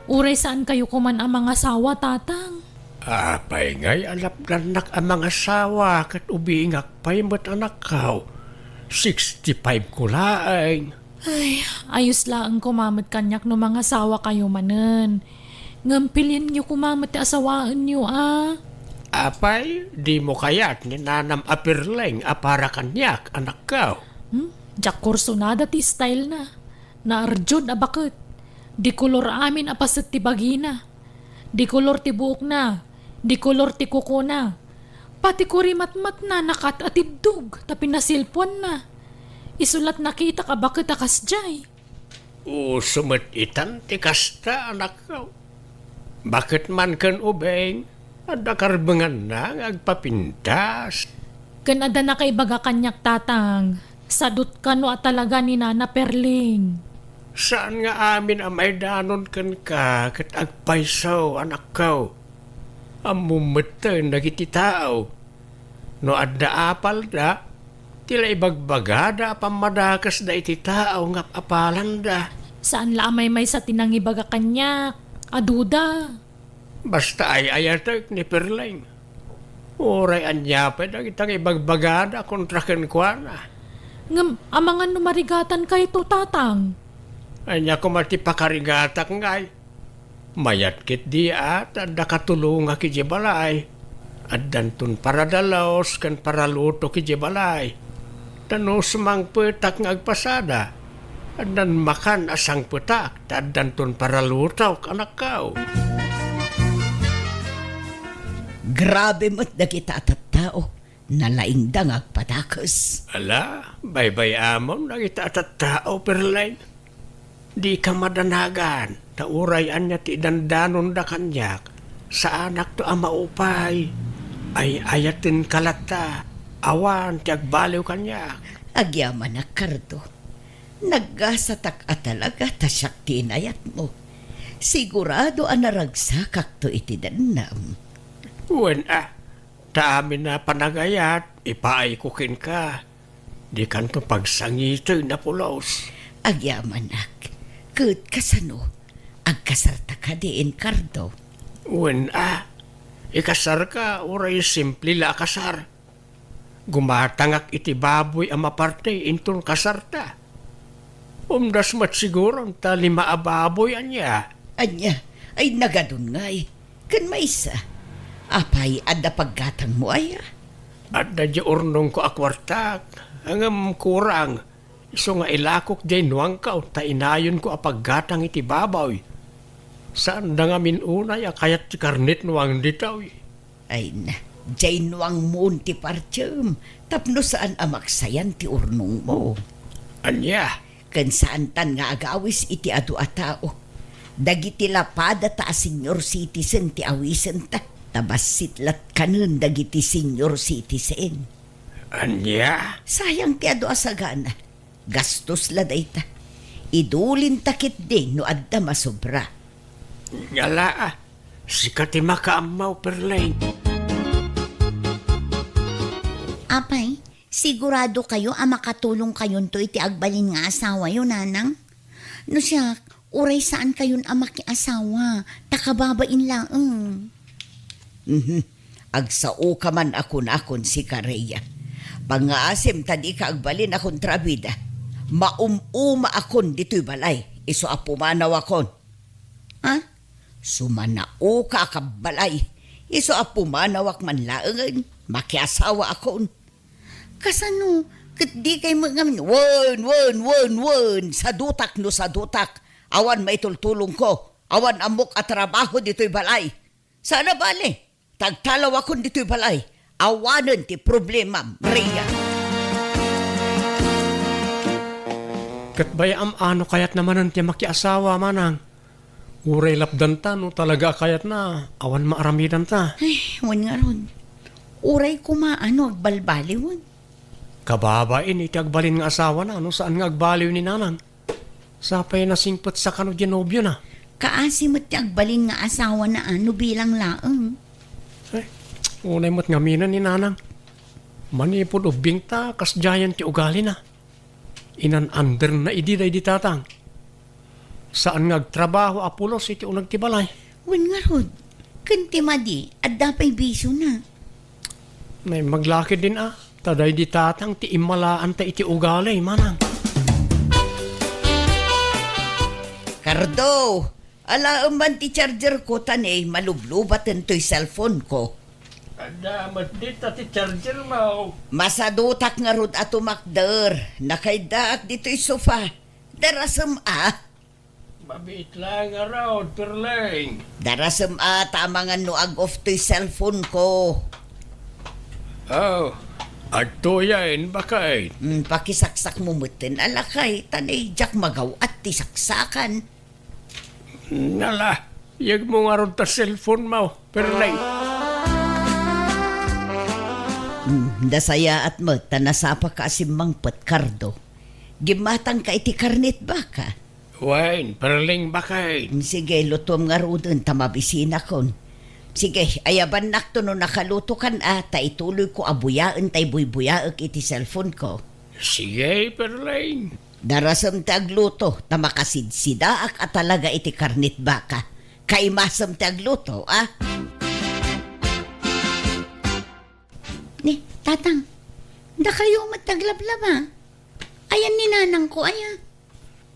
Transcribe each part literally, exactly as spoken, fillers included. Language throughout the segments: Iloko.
Uray saan kayo koman a mangasawa, Tatang? Apay ngay a lapdannak a mangasawa ket ubingak pay met, anakko? Sixty-five ko laeng. Ay, ayos laeng koma met kaniak no mangasawa kayo manen. Ngem pilienyo koma met ti asawaenyo, a? Apay, dimo kayat ni nanam a Perleng a para kaniak, anakko? Hmm? Diak kursunada ti style na. Naarjud a baket. Di kolor amin a paset ti bagina. Di kolor ti buokna. Di kolor ti kukona. Pati kurimatmatna nakat-atiddog ta pinasilpuanna. Isu la't nakitak a baket a kasdiay. Uso met itan ti kasta, anakko. Baket man ken ubing, adda karbenganna nga agpapintas. Ken adda nakaibaga kaniak, Tatang. Sadot kano a talaga ni Nana Perling. Saan nga amin a maidanon kenka ket agpayso, anakko. Ammom metten dagiti tao. No adda apalda, ti la ibagbagada a pammadakesda iti tao nga apalanda. Saan la a maymaysa ti nangibaga kaniak a duda. Basta ay-ayatek ni Perleng. Uray ania pay dagita nga ibagbagada kontra kenkuana. Ngem amangan no marigatanka ito, Tatang? Ania koma ti pakarigatak ngay? Mayat ketdi a ta adda katulongak idiay balay. Addanton paradalos ken paralutok idiay balay. Ta no sumangpetak nga agpasada, addan makan a sangpetak ta addanton paralutok, anakko. Grabe met dagita a tattao. Nalaingda nga agpadakes. Ala, baybay-amon dagita a tattao, Perleng. Dika madanagan, ta uray ania ti idandanonda kaniak, saanakto a maupay. Ay-ayatenka latta, awan ti agbaliw kaniak. Agyamanak, Cardo. Naggasatak a talaga ta siak ti inayatmo. Sigurado a naragsakakto iti dennam. Wen a, ta amin a panagayat, ipaayko kenka. Dikanto pagsangiten a pulos. Agyamanak. Ket kasano? Agkasarta kadi, Cardo? Wen a, ikasarka uray simple la a kasar. Gumatangak iti baboy a maparte inton kasarta. Umdas met siguron ta lima a baboy, ania? Ania? Ay, nagadun ngay. Ken maysa, apay, adda paggatangmo aya? Adda diay urnongko a kuartak, ngem kurang. Isu nga ilakok diay nuangko ta inayonko a paggatang iti baboy. Saanda ngamin unay a kayat ti karnet nuang ditoy. Ay na, diay nuangmon ti partiem tapno saan a maksayan ti urnongmo. Ania? Ken saantan nga agawis iti adu a tao. Dagiti la padata a senior citizen ti awisenta, ta bassit lat kanen dagiti senior citizen. Ania? Sayang ti adu a sagana. Gastos la dayta. Idulinta ketdi no adda masobra. Ngala, a, sika ti makaammo, Perleng. Apay, sigurado kayo a makatulong kayonto iti agbalin nga asawayo, Nanang? No siak, uray saan kayon a makiasawa, ta kababain laeng. Mhm. Agsaoka man a kunakon sika, Rhea. Pangngaasim ta dika agbalin a kontrabida. Maum-uma akon ditoy balay, isu a pumanawakon. Ha? Sumanaoka a kabbalay, isu a pumanawak man laengen, makiasawa akon. Kasano? Ket dikay met ngamin, wen, wen, wen, wen, sadutak no sadutak. Awan maitultulongko. Awan ammok a trabaho ditoy balay. Saan a bale, ta agtalawakon ditoy balay. Awanen ti problemam, Rhea. Ket bay-am a no kayatna manen ti makiasawa, manang. Uray lapdanta no talaga a kayatna, awan maaramidanta. Ay, wen ngarud. Uray koma a no agbalbaliwen. Kababain iti agbalin nga asawana no saan nga agbaliw ni Nanang. Sapay nasingpetsa kano diay nobiona. Kaasi met ti agbalin nga asawana a no bilang laeng. Ay, unay met ngaminen ni Nanang. Manipud ubbingta, kasdiayen ti ugalina. Inan-anderna idi daydi tatang. Saan nga agtrabaho, Apolos, iti uneg ti balay? Wen ngarud, ken ti madi, adda pay bisiona. Naimbag la ketdin a, ta daydi tatang ti immalaanta iti ugali, manang. Cardo, alaem man ti charger ko ta ne, malublubaten toy cellphone ko. Adda met dita ti charger mo. Masadutak ngarud a tumakder. Nakaydaak ditoy sofa. Darasem a. Mabiit laeng ngarud, Perleng. Darasem a ta amangan no ag-off toy cellphone ko. Oh, adtoyen, baket. Hmm, pakisaksakmo metten a lakay, ta ne, diak magaw-at ti saksakan. Nala, yegmo ngarud ta cellphone mo, Perleng. Hmm, nasayaat met ta nasapaka a simmangpet, Cardo. Gimmatangka iti karnit baka. Wen, Perleng, baket. Sige, lutuem ngaruden ta mabisinakon. Sige, ayabannakto no nakalutokan a, ta ituloyko a buyaen tay buybuyaek iti cellphone ko. Sige, Perleng. Darasem ti agluto, ta makasidsidaak a talaga iti karnit baka. Kaimasem ti agluto, a? Ni, Tatang, dakayo met ti aglablaba. Ayan ni nanangko, aya?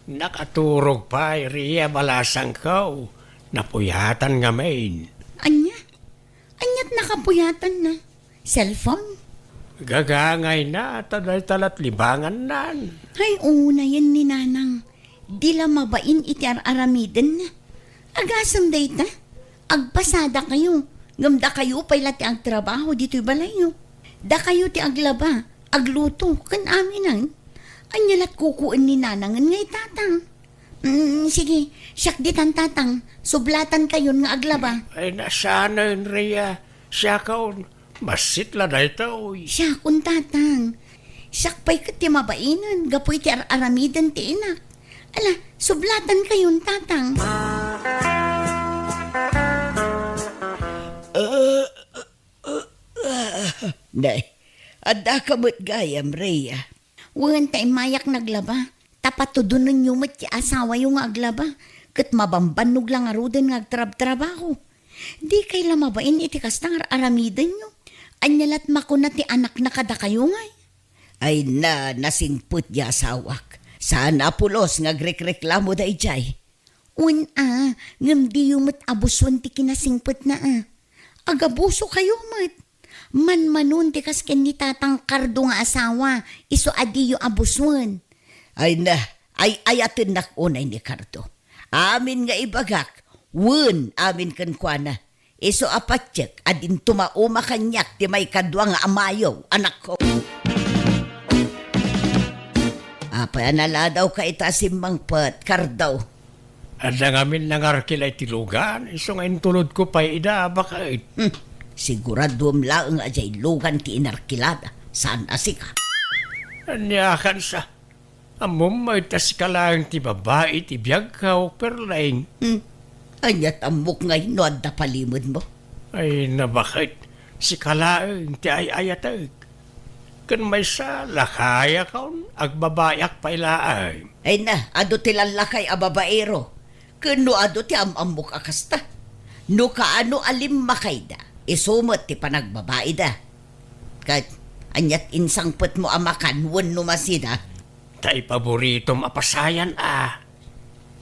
Nakaturog pay, Ria, balasangko. Napuyatan ngamin. Ania? Aniat nakapuyatanna? Cellphone? Gagangayna, ta dayta lat libangannan. Ay, unayen ni Nanang. Di la mabain iti ar-aramidenna. Agasem dayta, agpasadakayo, ngem dakayo pay la ti agtrabaho ditoy balayyo. Dakayo ti aglaba, agluto, ken aminen. Ania lat kukuyen ni Nanangen nga itatang? Mm, sige, siak ditan, Tatang. Sublatankayon nga aglaba. Ay, nasanen, Ria. Siakon, massit la daytoy. Siakon, Tatang. Siak pay ket ti mabainen gapu iti ar-aramiden ti inak. Ala, sublatankayon, Tatang. Nay, addaka met gayam, Ria. Wen, ta immayak naglaba. Ta patudonenyo met ti asawayo nga aglaba, ket mabambannog la ngaruden nga agtrabtrabaho. Dikay la mabain iti kasta nga ar-aramidenyo. Ania lat makuna ti anakna kadakayo ngay? Ay na, nasingpet ti asawak. Saan a pulos nga agrekreklamo daydiay. Wen a, ngem diyo met abusoen ti kinasingpetna a. Agabusokayo met. Manmanon ti kas ken ni Tatang Cardo nga asawa, isu a diyo abusoen. Ay na, ay-ayatennak unay ni Cardo. Amin nga ibagak, wen amin kenkuana. Isu a patiek a dinto mauma kaniak ti maikadua nga amayo, anakko. Apay a naladawka ita a simmangpet, Cardo? Adda ngamin nangarkila iti lugan, isu nga intulodko pay ida, baket. Hmm. Siguraduem laeng a diay lugan ti inarkilada, saan a sika. Aniakan sa? Ammom met a sika laeng ti babai ti biagko, Perleng. Hmm. Aniat ammok ngay no adda palimedmo? Ay, na baket. Sika laeng ti ay-ayatek. Ken maysa, lakayakon, agbabaiak pay laeng. Ay na, adu ti lallakay a babaero. Ken no adu ti am-ammok a kasta. No kaano a limmakayda, isu met ti panagbabaida. Ket, aniat insangpetmo a makan wenno masida? Ta ipaboritom a pasayan a.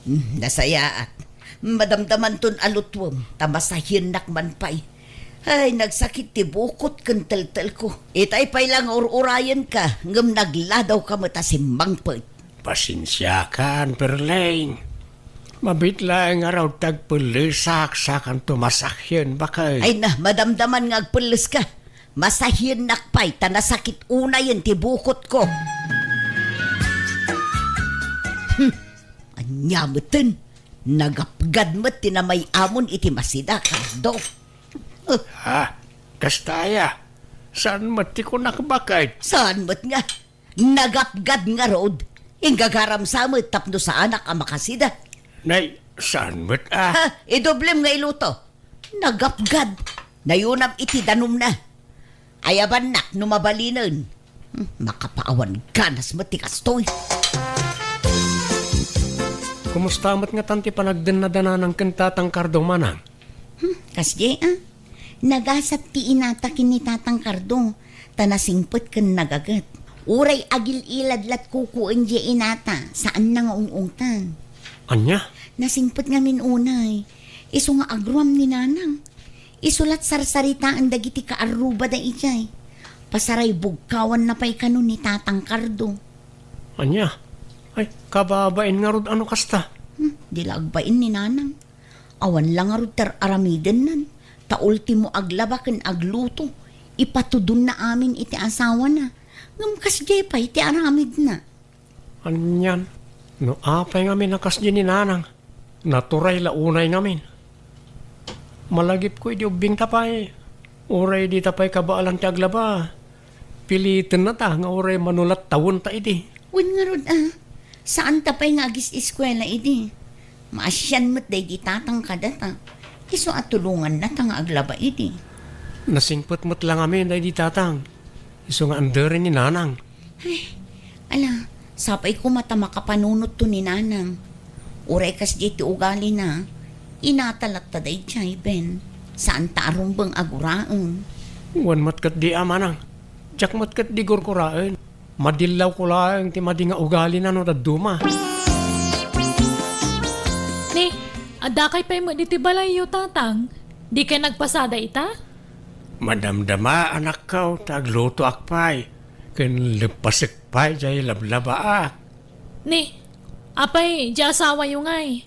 Hmm, nasayaat. Madamdamanton a lutuem, ta masahiennak man pay. Ay, nagsakit ti bukot ken teltelko. Itay pay la nga ur-urayenka, ngem nagladawka met a simmangpet. Pasensiakan, Perleng. Mabiit laeng ngarud ti agpellesak, sakanto masahien, baket. Ay na, madamdaman nga agpelleska. Masahiennak pay ta nasakit unayen ti bukotko. Hmm, ania meten? Nagapgad met ti namay-amon iti masida, Cardo. Eh. Ha? Kasta aya? Saan met ti kunak, baket? Saan met nga? Nagapgad ngarud. Inggagaram sa met tapno saanak a makasida. Nay, saan met a? Ha? Idoblem nga iluto. Nagapgad. Nayunam iti danumna. Ayabannak no mabalinen. Hmm, makapaawan ganas met ti kastoy. Kumusta met ngatan ti panagdennada ni Nanang ken Tatang Cardo, manang? Hmm, kasdiay a. Nagasat ti inata ken ni Tatang Cardo, ta nasingpet ken nagaget. Uray agil-ilad lat kukuendiay inata, saanna nga ung-ungtan. Ania? Nasingpet ngamin unay. Isu nga agruam ni Nanang. Isu lat sarsaritaen dagiti kaarrubada idiay. Pasaray bugkawanna pay kano ni Tatang Cardo. Ania? Ay, kababain ngarud a no kasta. Hmm, di la agbain ni Nanang. Awan la ngarud ti ar-aramidennan. Ta ultimo aglaba ken agluto. Ipatudonna amin iti asawana. Ngem kasdiay pay ti aramidna. Anian, no apay ngamin a kasdi ni Nanang, naturay la unay ngamin. Malagipko idi ubbingta pay, uray dita pay kabaelan ti aglaba, pilitennata nga uray mano lat tawenta idi. Wen ngarud a, saanta pay nga agis-eskuela idi. Maasian met daydi Tatang kadata. Isu a tulongannata nga aglaba idi. Nasingpet met la ngamin daydi Tatang. Isu nga anderen ni Nanang. Ay, ala, sapay koma ta makapanunotto ni Nanang. Uray kasdiay ti ugalina, inata latta daydiay, Ben. Saanta a rumbeng a guraen. Wen met ketdi a, manang. Diak met ketdi gurguraen. Madillawko laeng ti madi nga ugalina no dadduma. Ni, addakay pay met ditoy balayyo, Tatang. Dikay nagpasada ita? Madamdama, anakko, ta aglutoak pay, ken leppasek pay jay lablabaak. Ni, apay, di asawayo ngay?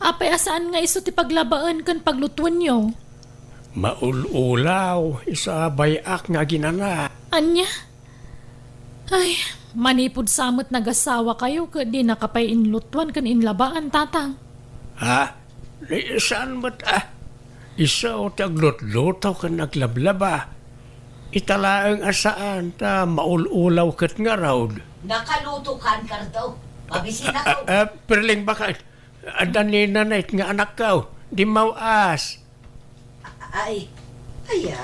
Apay a saan nga isu ti paglabaen ken paglutuenyo? Maul-ulaw, isu a bay-ak nga aginana. Ania? Ay, manipud sa met nagasawakayo ket dinaka pay inlutuan ken inlabaan, Tatang. Ha? Ni, saan met, ah? Isu ti aglutluto ken aglablaba. Ita laeng a saan ta maul-ulaw ket ngarud. Nakalutokan, Cardo. Mabisinako. Ah, ah, Perling, baket. Adda ni Nanay nga anakko. Dimmaw-as. Ay, aya.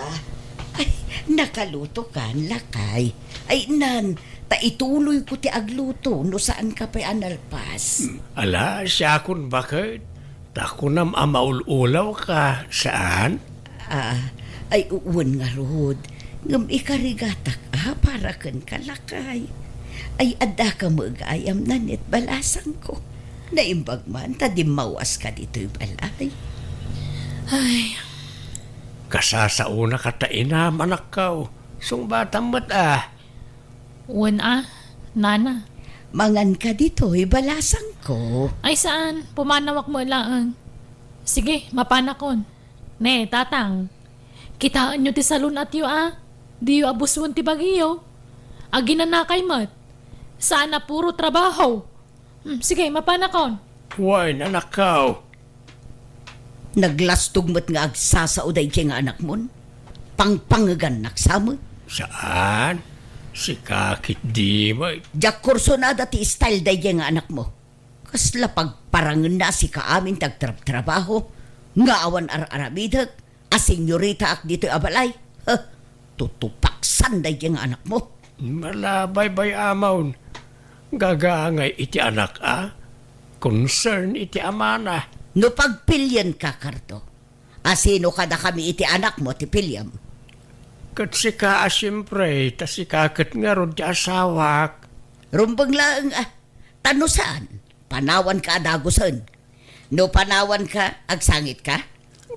Ay, nakalutokan, lakay. Ay, nan, ta ituloyko ti agluto no saanka pay a nalpas. Hmm, ala, siakon baket. Ta kunam a maul-ulawka, saan? Ah, ay, u-, wen ngarud. Ngem ikarigatak a para kenka, lakay. Ay, addaka met gayam, Nanay, balasangko. Naimbag man ta dimmaw-aska ditoy balay. Ay. Kasasaonaka ta inam, anakko. Sungbatam met a. Wen a, Nana. Manganka ditoy balasangko. Ay saan, pumanawak met laeng. Sige, mapanakon. Ne, Tatang. Kitaenyo ti salun-atyo a. Diyo abusuen ti bagiyo. Aginanakay met. Saan a puro trabaho. Hmm, sige, mapanakon. Wen, anakko. Naglastog met nga agsasao daydiay nga anakmon. Pangpangegannak sa met. Saan? Sika ketdi met. Diak kursunada ti style daydiay nga anakmo. Kasla pagparangenna a sika amin ti agtrabtrabaho nga awan ar-aramidek a senyoritaak ditoy a balay. Huh, tutupaksan daydiay nga anakmo. Ala, baybay-amon. Gagangay iti anak a, concern iti amana. No pagpilienka, Cardo, a sino kadakami iti anakmo ti piliem? Ket sika a siempre, ta sika ket ngarud ti asawak. Rumbeng laeng a, ta no saan, panawanka a dagusen. No panawanka, agsangitka?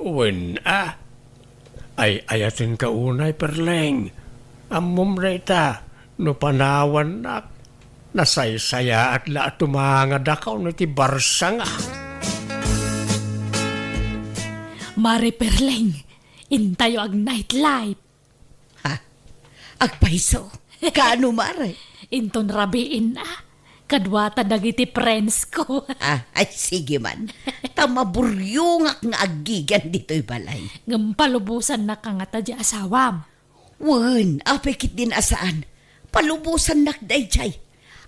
Wen a. Ay-ayatenka unay, Perleng. Ammom dayta, no panawannak, nasaysayaat la a tumangadakaw iti barsanga. Mare Perleng, intayo ag-nightlife. Ha? Agpayso? Kaano, mare? Inton rabiin a, kaduata dagiti friends ko. Ah, ay, sige man. Ta maburyongak nga aggigian ditoy balay. Ngem palubosannaka ngata di asawam. Wen, apay ketdin a saan. Palubosannak daydiay.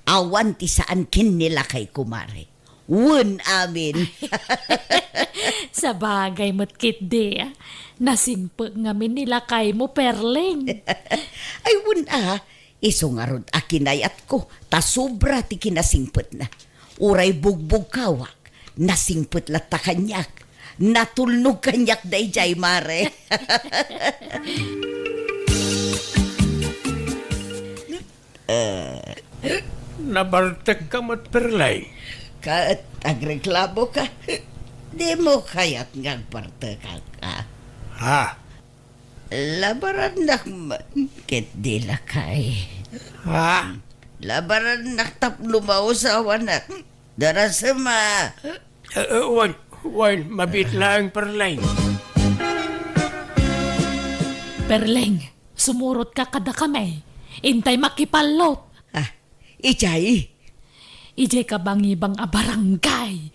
Awan ti saan ken ni lakayko, mare. Wen amin. Sabagay met ketdi, a. Nasingpet ngamin ni lakaymo, Perleng. Ay, wen a, isu ngarud a kinayatko, ta sobra ti kinasingpetna. Uray bugbugkawak, Nasingpet latta kaniak. Natulnog kaniak daydiay, mare. Eh. Nabartekka met, Perleng. Ket agreklamoka. Dimo kayat nga agbartekak, a? Ha? Labarannak man ket di lakay. Ha? Labarannak tapno mausawanak. Darasem a. Eh, eh, wen, wen, mabiit laeng, Perleng. Perleng, sumurotka kadakami. Intay makipallot. Ah, idiay? Idiay kabangibang a barangay.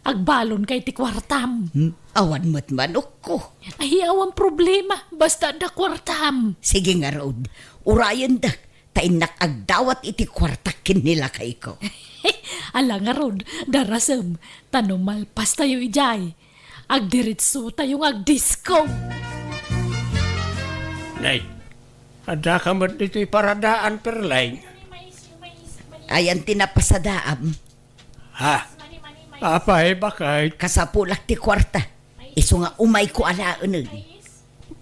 Agbalonka iti kuartam. Hmm? Awan met manokko. Ay, awan problema. Basta adda kuartam. Sige ngarud, urayendak. Ta innak agdawat iti kuartak ken ni lakayko. Ala ngarud, darasem, ta no malpastayo idiay, agdiretsotayo nga agdisko. Nay, addaka met ditoy paradaan, Perleng. Ayan ti napasadaam. Ha? Apay, bakit? Kasapulak ti kuarta. Isu nga umayko alaenen.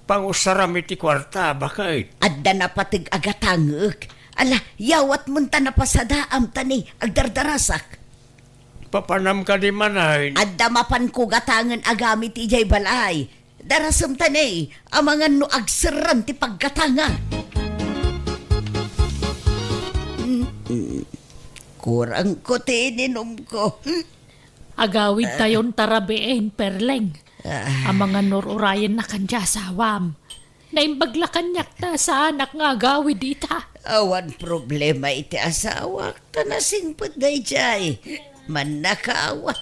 Pangusaram iti kuarta, bakit? Adda napateg a gatangek. Ala, yawatmon ta napasadaam ta ni agdardarasak. Papanam kadi manen? Adda mapanko gatangen a gamit idiay balay. Darasem ta ni, amangan no agserran ti paggatangak. Mm-mm. Kurangko ti ininumko. Agawidtayon ta rabiin, Perleng. Ah. Amangan no ur-urayennakan ti asawam. Naimbag la kaniak ta saanak nga agawid ita. Awan problema iti asawak, ta nasingpet daydiay. Mannakaawat.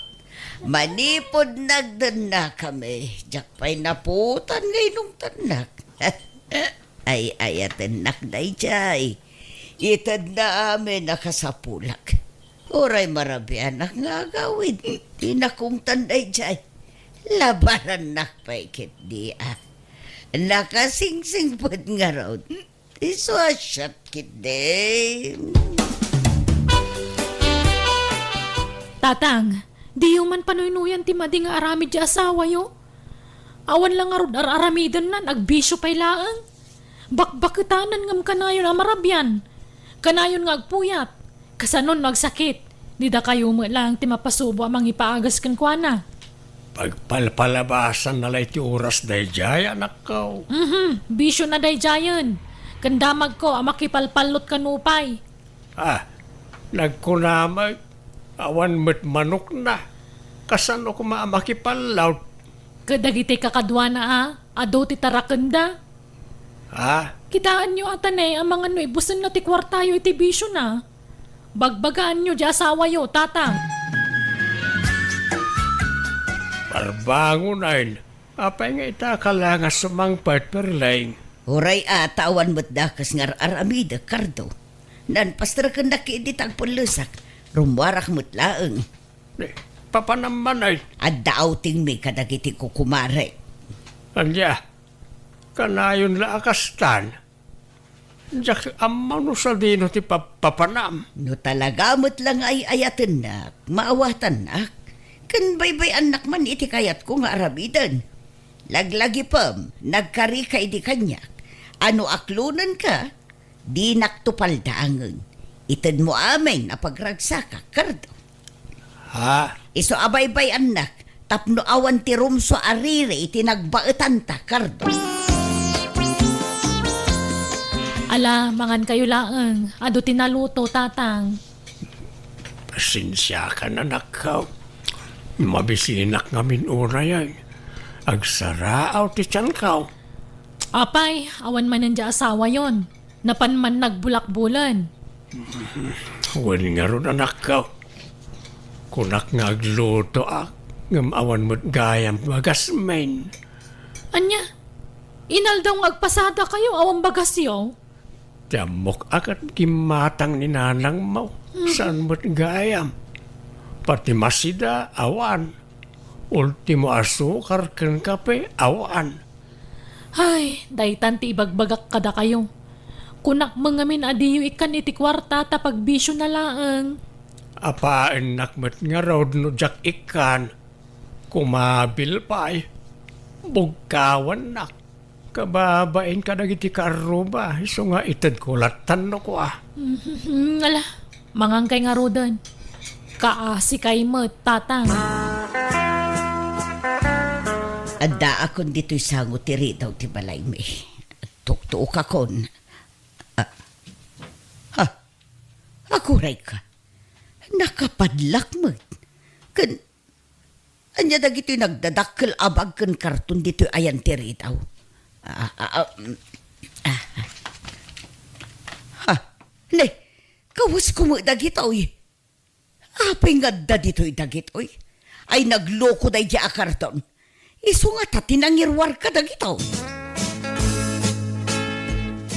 Manipud nagdennakami, diak pay naputan nga inungtannak. Ay-ayatennak daydiay. Itedna amin a kasapulak. Uray marabianak nga agawid, dinak ungtan daydiay. Labarannak pay ketdi a. Nakasingsingpet ngarud. Isu a siak ketdi. Tatang, diyo man panuynuyan ti madi nga aramid ti asawayo. Awan la ngarud ar-aramidennan, agbisio pay laeng. Bakbaketanan ngem kanayon a marabian. Kanayon nga agpuyat. Kasano no agsakit? Dakayo met laeng ti mapasubo a mangipaagas kenkuana. Pagpalpalabasanna la iti oras daydiay, anakko. Mhm, bisiona daydiayen. Ken damagko a makipalpallot kano pay. Ah, nagkuna met, awan met manokna. Kasano koma a makipallot? Ket dagiti kakaduana a, adu ti tarakenda. Ha? Kitaenyo a tanay amangan no ibusenna ti kuartayo iti bisiona. Bagbagaanyo ti asawayo, Tatang. Barbangonen, apay nga ita ka la nga sumangpet, Perleng? Uray a, ta awan met dakes nga ar-aramidek, Cardo. Nanpasterkennak idi ta agpellesak, rummuarak met laeng. Eh, papanam manen? Adda outingmi kadagiti kukumarek. Ania? Kanayon la a kastan? Diak ammo no sadino ti pap-, papanam. No talaga met la nga ay-ayatennak, maawatannak, ken baybay-annak man iti kayatko nga aramiden. Laglagipem, nagkarika idi kaniak. A no aklonenka, dinakto paldaangen. Itedmo amin a pagragsakak, Cardo. Ha? Isu a baybay-annak tapno awan ti rumsua a riri iti nagbaetanta, Cardo. Ala, mangankayo laeng. Adu ti naluto, Tatang. Pasensiakan, anakko. Mabisinak ngamin unayen. Agsaraaw ti tianko. Apay, awan manen diay asawayon. Napan man nagbulakbulan. Wen ngarud, anakko. Kunak nga aglutoak, ngem awan met gayam bagasmin. Ania? Inaldaw nga agpasadakayo, awan bagasyo? Ti ammok a ket gimmatang ni nanangmo, mhm, saan met gayam. Pati masida, awan. Ultimo asukar ken kape, awan. Ay, daytan ti ibagbagak kadakayo. Kunak met ngamin a diyo ikkan iti kuarta ta pagbisiona laeng. Apaennak met ngarud no diak ikkan. Kumabil pay. Bugkawannak. Kababain kadagiti kaarruba, isu nga itedko lattan no kua. Mhm, ala, mangankay ngaruden. Kaasikay met, Tatang. Addaakon ditoy sango ti ridaw ti balaymi. Tuktuokakon. Ah, ha? Agurayka. Nakapadlak met. Ken ania dagitoy nagdadakkel a bag ken karton ditoy ayan ti ridaw? Ah, ah, ah, mm, ah, ah. Ha? Ne, kawesko met dagitoy. Apay nga adda ditoy dagitoy? Ay nagloko daydiay a karton. Isu ngata ti nangiruar kadagito.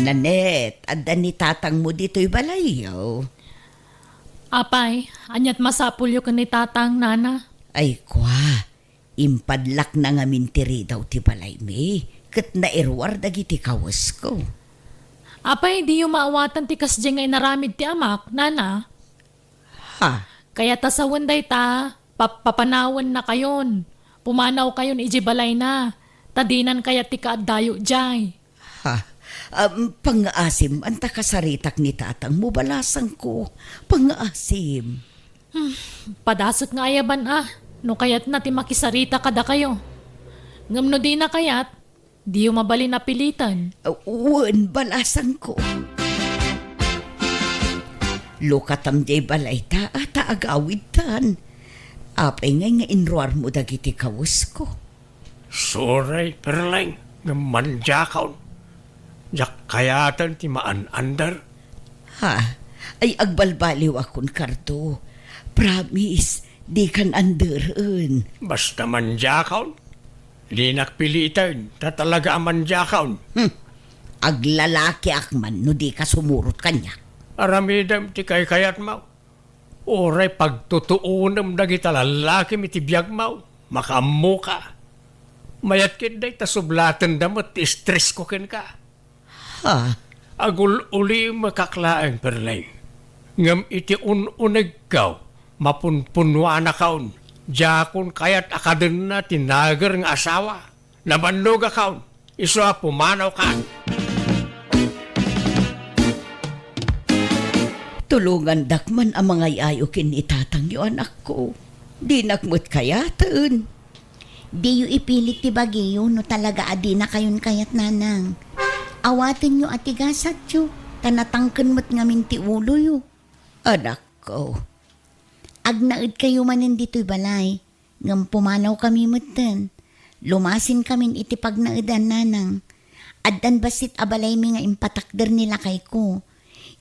Nanette, adda ni tatangmo ditoy balayyo. Apay, ania't masapulyo ken ni Tatang, Nana? Ay, kua, impadlakna ngamin ti ridaw ti balaymi, ket nairuar dagiti kawesko. Apay, diyo maawatan ti kasdiay nga inaramid ti amak, Nana? Ha? Kayat a sawen dayta, pap-, papanawennakayon. Pumanawkayon idiay balayna, ta dinan kayat ti kaaddayo idiay. Ha? Am, pangngaasim, anta kasaritak ni tatangmo, balasangko. Pangngaasim. Hmm, padasek nga ayaban a, no kayatna ti makisarita kadakayo. Ngem no dina kayat, diyo mabalin a piliten. Wen, balasangko. Lukatam diay balayta, ta agawidtan. Apay ngay nga inruarmo dagiti kawesko? Sorry, Perleng, ngem mandiakon. Diak kayaten ti maan-ander. Ha? Ay, agbalbaliwakon, Cardo. Promise, dikan anderen. Basta mandiakon. Dinak piliten, ta talaga a mandiakon. Hmm. Aglalakiak man no dika sumurot kaniak. Aramidem ti kaykayatmo. Uray pagtutuonem dagita lallakim iti biagmo, makaammoka. Mayat ketdi ta sublatenda met ti estresko kenka. Ha? Agul-ulimekak laeng, Perleng. Ngem iti un-unegko, mapunpunuanakon, diakon kayat a kadenna ti nager nga asawa. Nabannogakon, isu a pumanawkan. Tulongandak man a mangay-ayo ken ni tatangyo, anakko. Dinak met kayaten. Diyo ipilit ti bagiyo no talaga a dinakayon kayat, Nanang. Awatenyo a ti gasatyo, ta natangken met ngamin ti uloyo. Anakko, agnaedkayo manen ditoy balay, ngem pumanawkami metten. Lumasinkamin iti pagnaedan, Nanang. Addan bassit a balaymi nga impatakder ni lakayko.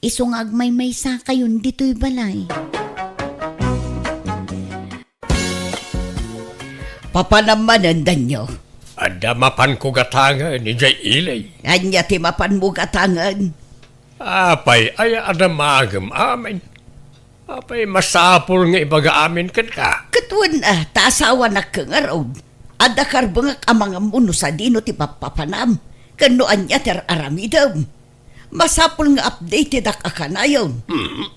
Isu nga agmaymaysakayon ditoy balay. Papanam manen, Danyo. Adda mapanko gatangen idiay ili. Ania ti mapanmo gatangen? Apay, aya a damagem amin? Apay, masapul nga ibaga amin kenka? Ket wen a, ta asawanak ngarud. Adda karbengak a mangammo no sadino ti pappapanam, ken no ania ti ar-aramidem. Masapul nga updatedak a kanayon. Hmm.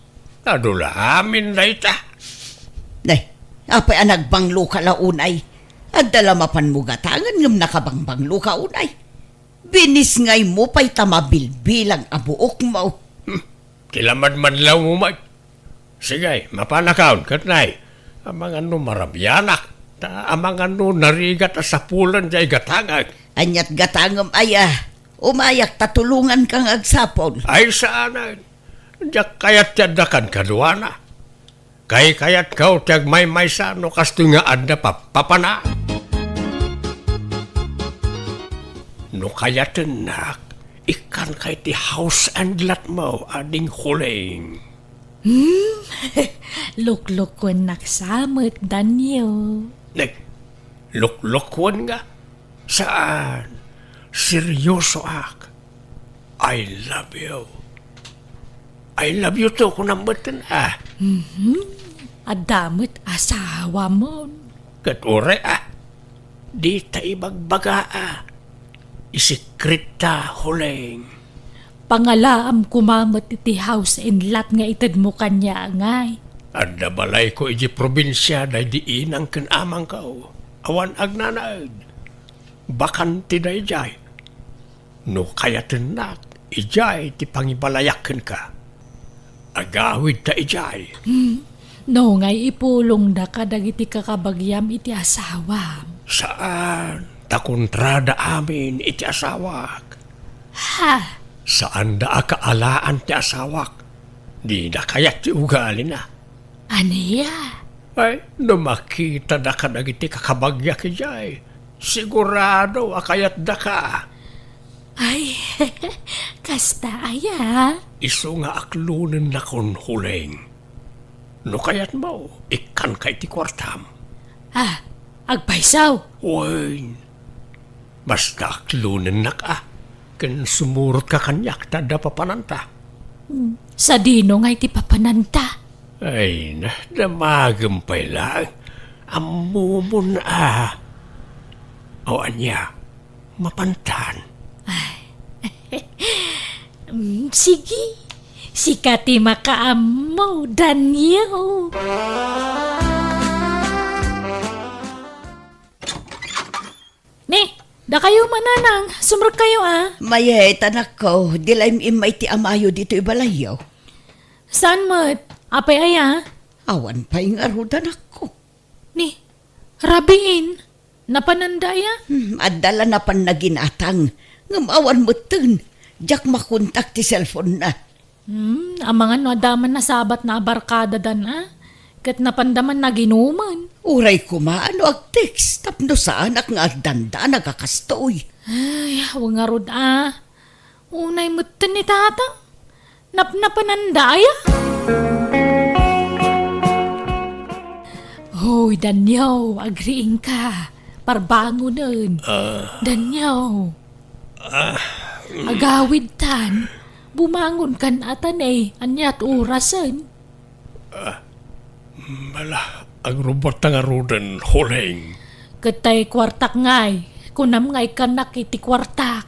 Adu la amin dayta. Ne, apay a nagbangloka la unay? Adda la mapanmo gatangen ngem nakabangbangloka unay. Binisngaymo pay ta mabilbilang a buokmo. Hmm. Ti lamadmadlawmo met. Sige, mapanakon, ket nay, amangan no marabianak, ta amangan no narigat a sapulan diay gatangek. Aniat gatangem aya? Umayak ta tulonganka nga agsapul. Ay, saanen. Diak kayat ti addakan kaduana. Kaykayatko ti agmaymaysa no kastoy nga adda papapana. No kayatennak, ikkanka iti house and lot mo, Ading Huling. Hmm? Luklukuennak sa met, Danyo. Ne, luklukuen nga? Saan. Seryosoak. I love you. I love you too, kunam metten, ah. Mhm. Adda met asawamon. Ket uray, ah. Dita ibagbaga, ah. Isekretta, Huling. Pangalaam koma met iti house and lot nga itedmo kaniak, ngay. Adda balayko iti probinsia daydi inang ken amangko. Awan agnanaed. Bakante daydiay. No kayatennak, idiay ti pangibalayak kenka. Agawidta idiay. Hmm. No ngay ipulongda kadagiti kakabagiam iti asawam. Saan, ta kontrada amin iti asawak. Ha? Saanda a kaalaan ti asawak. Dina kayat ti ugalina. Ania? Ay, no makitada kadagiti kakabagiak idiay, sigurado a kayatdaka. Ay, kasta aya? Isu nga aklonennakon, Huleng. No kayatmo, ikkanka iti kuartam. Ah, agpayso? Wen, basta aklonennak a, ken sumurotka kaniak ta adda papananta. Hmm, sadino ngay ti papananta? Ay, na, damagem pay laeng. Ammomon a. O ania, mapantan? Ay. Mm, sige. Sika ti makaammo, Daniel. Ni, dakayo mananang, sumrekkayo a. Mayat, anakko, di la im-immay ti amayo ditoy balayyo. Saan met? Apay aya? Awan pay ngarud, anakko. Ni, rabiin, napananda aya? Hmm, adda la napanna ginatang, ngem awan metten. Diak makontak ti cellphone-na. Hmm, amangan no adda man nasabatna a barkadadan a, ket napanda man naginumen. Uray koma no ag-text tapno saanak nga agdandanag a kastoy. Ay, awan ngarud a. Unay metten ni Tatang. Napnapananda aya? Hoy, Danyaw, agriingka. Parbangonen. Ah. Danyaw. Ah. Agawidtan. Bumangonkan a ta ne, aniat orasen? Ah, mala, agrubotta ngaruden, Huleng. Ket tay kuartak ngay, kunam nga ikkannak iti kuartak.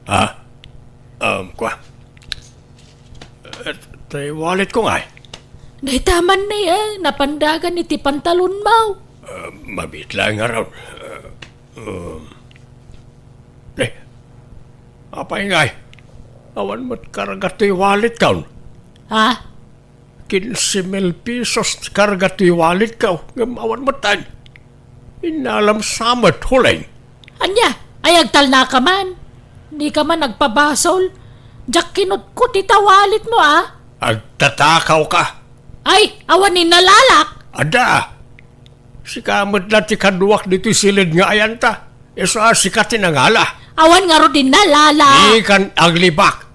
Ha? Um, kua? Eh, tay walletko ngay? Dayta man ni, eh, napandagan iti pantalonmo. Ah, mabit laeng ngarud. Ah, um. Eh, apay ngay? Awan met karga toy walletkon. Ha? Kinse mil pesos ti karga toy walletko, ngem awan metten. Innalam sa met, Huleng. Ania? Ay, agtalnaka man. Dika man agpabasol. Diak kinutkot ita walletmo, a. Agtatakawka. Ay, awan ni nalalak. Adda. Sika met la ti kaduak ditoy siled nga ayanta. Isu a sika ti nangala. Awan ngarud ni nalalak. Dikan aglibak.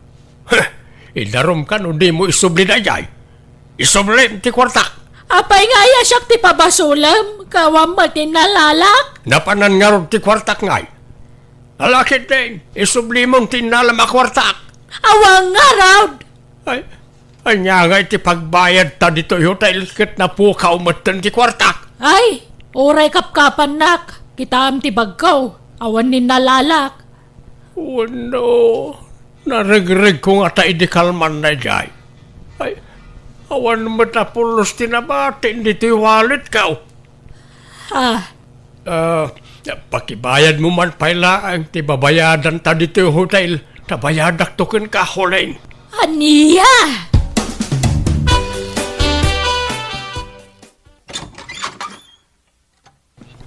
Heh, idarumka no dimo isubli daydiay. Isublim ti kuartak. Apay nga aya siak ti pabasolem, kawan met ti nalalak? Napanan ngarud ti kuartak ngay. Ala ketdin, isublimon ti innalam a kuartak. Awan ngarud. Ay, ania ngay ti pagbayadta ditoy hotel ket napukaw metten ti kuartak? Ay, uray kapkapannak, kitaem ti bagko, awan ni nalalak. Wenno, naregregko ngata idi kalman daydiay. Ay, awan met a pulos ti nabatin ditoy walletko. Ah. Ah, pakibayadmo man pay laeng ti babayadanta ditoy hotel, ta bayadakto kenka, Huleng. Ania?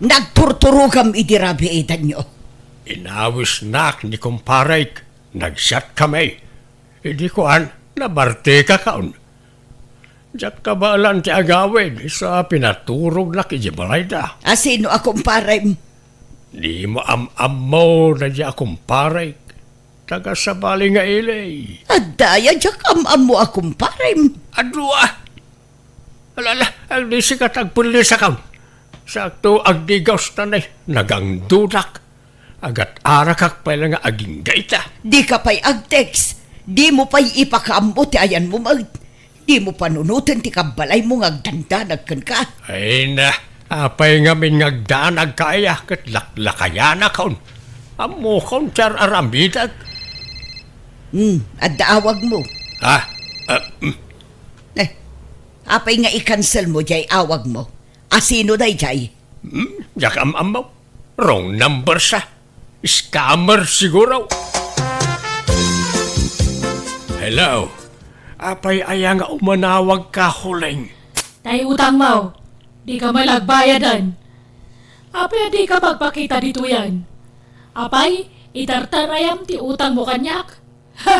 Nagturturogam idi rabii, Danyo. Inawisnak ni kumparek, nagsiatkami. Idi kuan, nabartekakon. Diak kabaelan ti agawid, isu a pinaturognak iti balayda. A sino a kumparem? Dimo am-ammo daydiay a kumparek. Taga sabali nga ili. Adda aya diak am-ammo a kumparem? Adu a. Ala, ala, agdisika ta agpellisakon. Sakto, agdigaw ta ne, nagangdodak. Agat-arakak pay la nga agingga ita. Dika pay ag-text, dimo pay ipakaammo ti ayanmo met. Dimo panunoten ti kabbalaymo nga agdandanag kenka. Ay na, apay ngamin nga agdanagka aya ket laklakayanakon? Ammokon ti ar-aramidek. Hmm, adda awagmo. Ah, ah, mm. Eh, Apay nga i-cancel mo jay awag mo? Asino dayjay? Hmm? Diak am-ammo. Wrong number sa. Scammer siguro. Hello. Apay aya nga umanawag ka, Huling? Tay utang mo. Di ka malagbayadan. Apay a di ka magpakita ditoyen? Apay, itartarayam ti utang mo kaniak? Ha!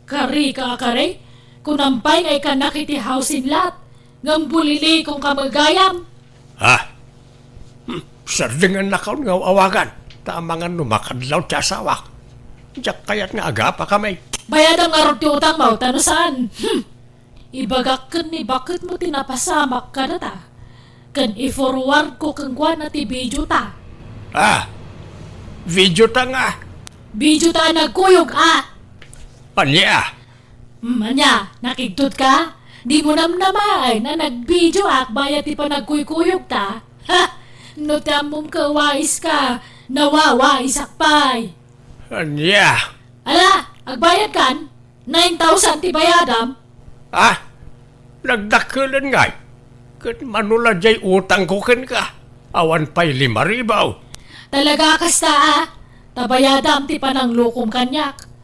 Kari ka a kari? Kunam pay nga ikkannak iti housing lot, ngem bulilikong ka met gayam. Ha? Hmm, sardengennakon nga awagan, ta amangan no makadlaw ti asawak. Diak kayat nga agapa kami. Bayadam ngarud ti utang mo, ta no saan, hmm, ibagak ken ni baketmo ti napasamak kadata, ken i-forward ko kenkuana ti video ta. Ah, video ta nga. Video ta a nagkuyog, ah! Ania? Hmm, ania, nakigtot ka? Di mo namnamaen a nagbidio ak bayat ti panagkuykuyog ta? Ha! No ti ammom ket wais ka, nawawaisak pay. Ania? Ala, agbayad kan? Nine thousand ti bayadam? Ah, nagdakkelen ngay. Ket mano la jay utangko kenka? Awan pay lima ribu. Talaga kasta, ah? Ta bayadam ti pananglukom kaniak.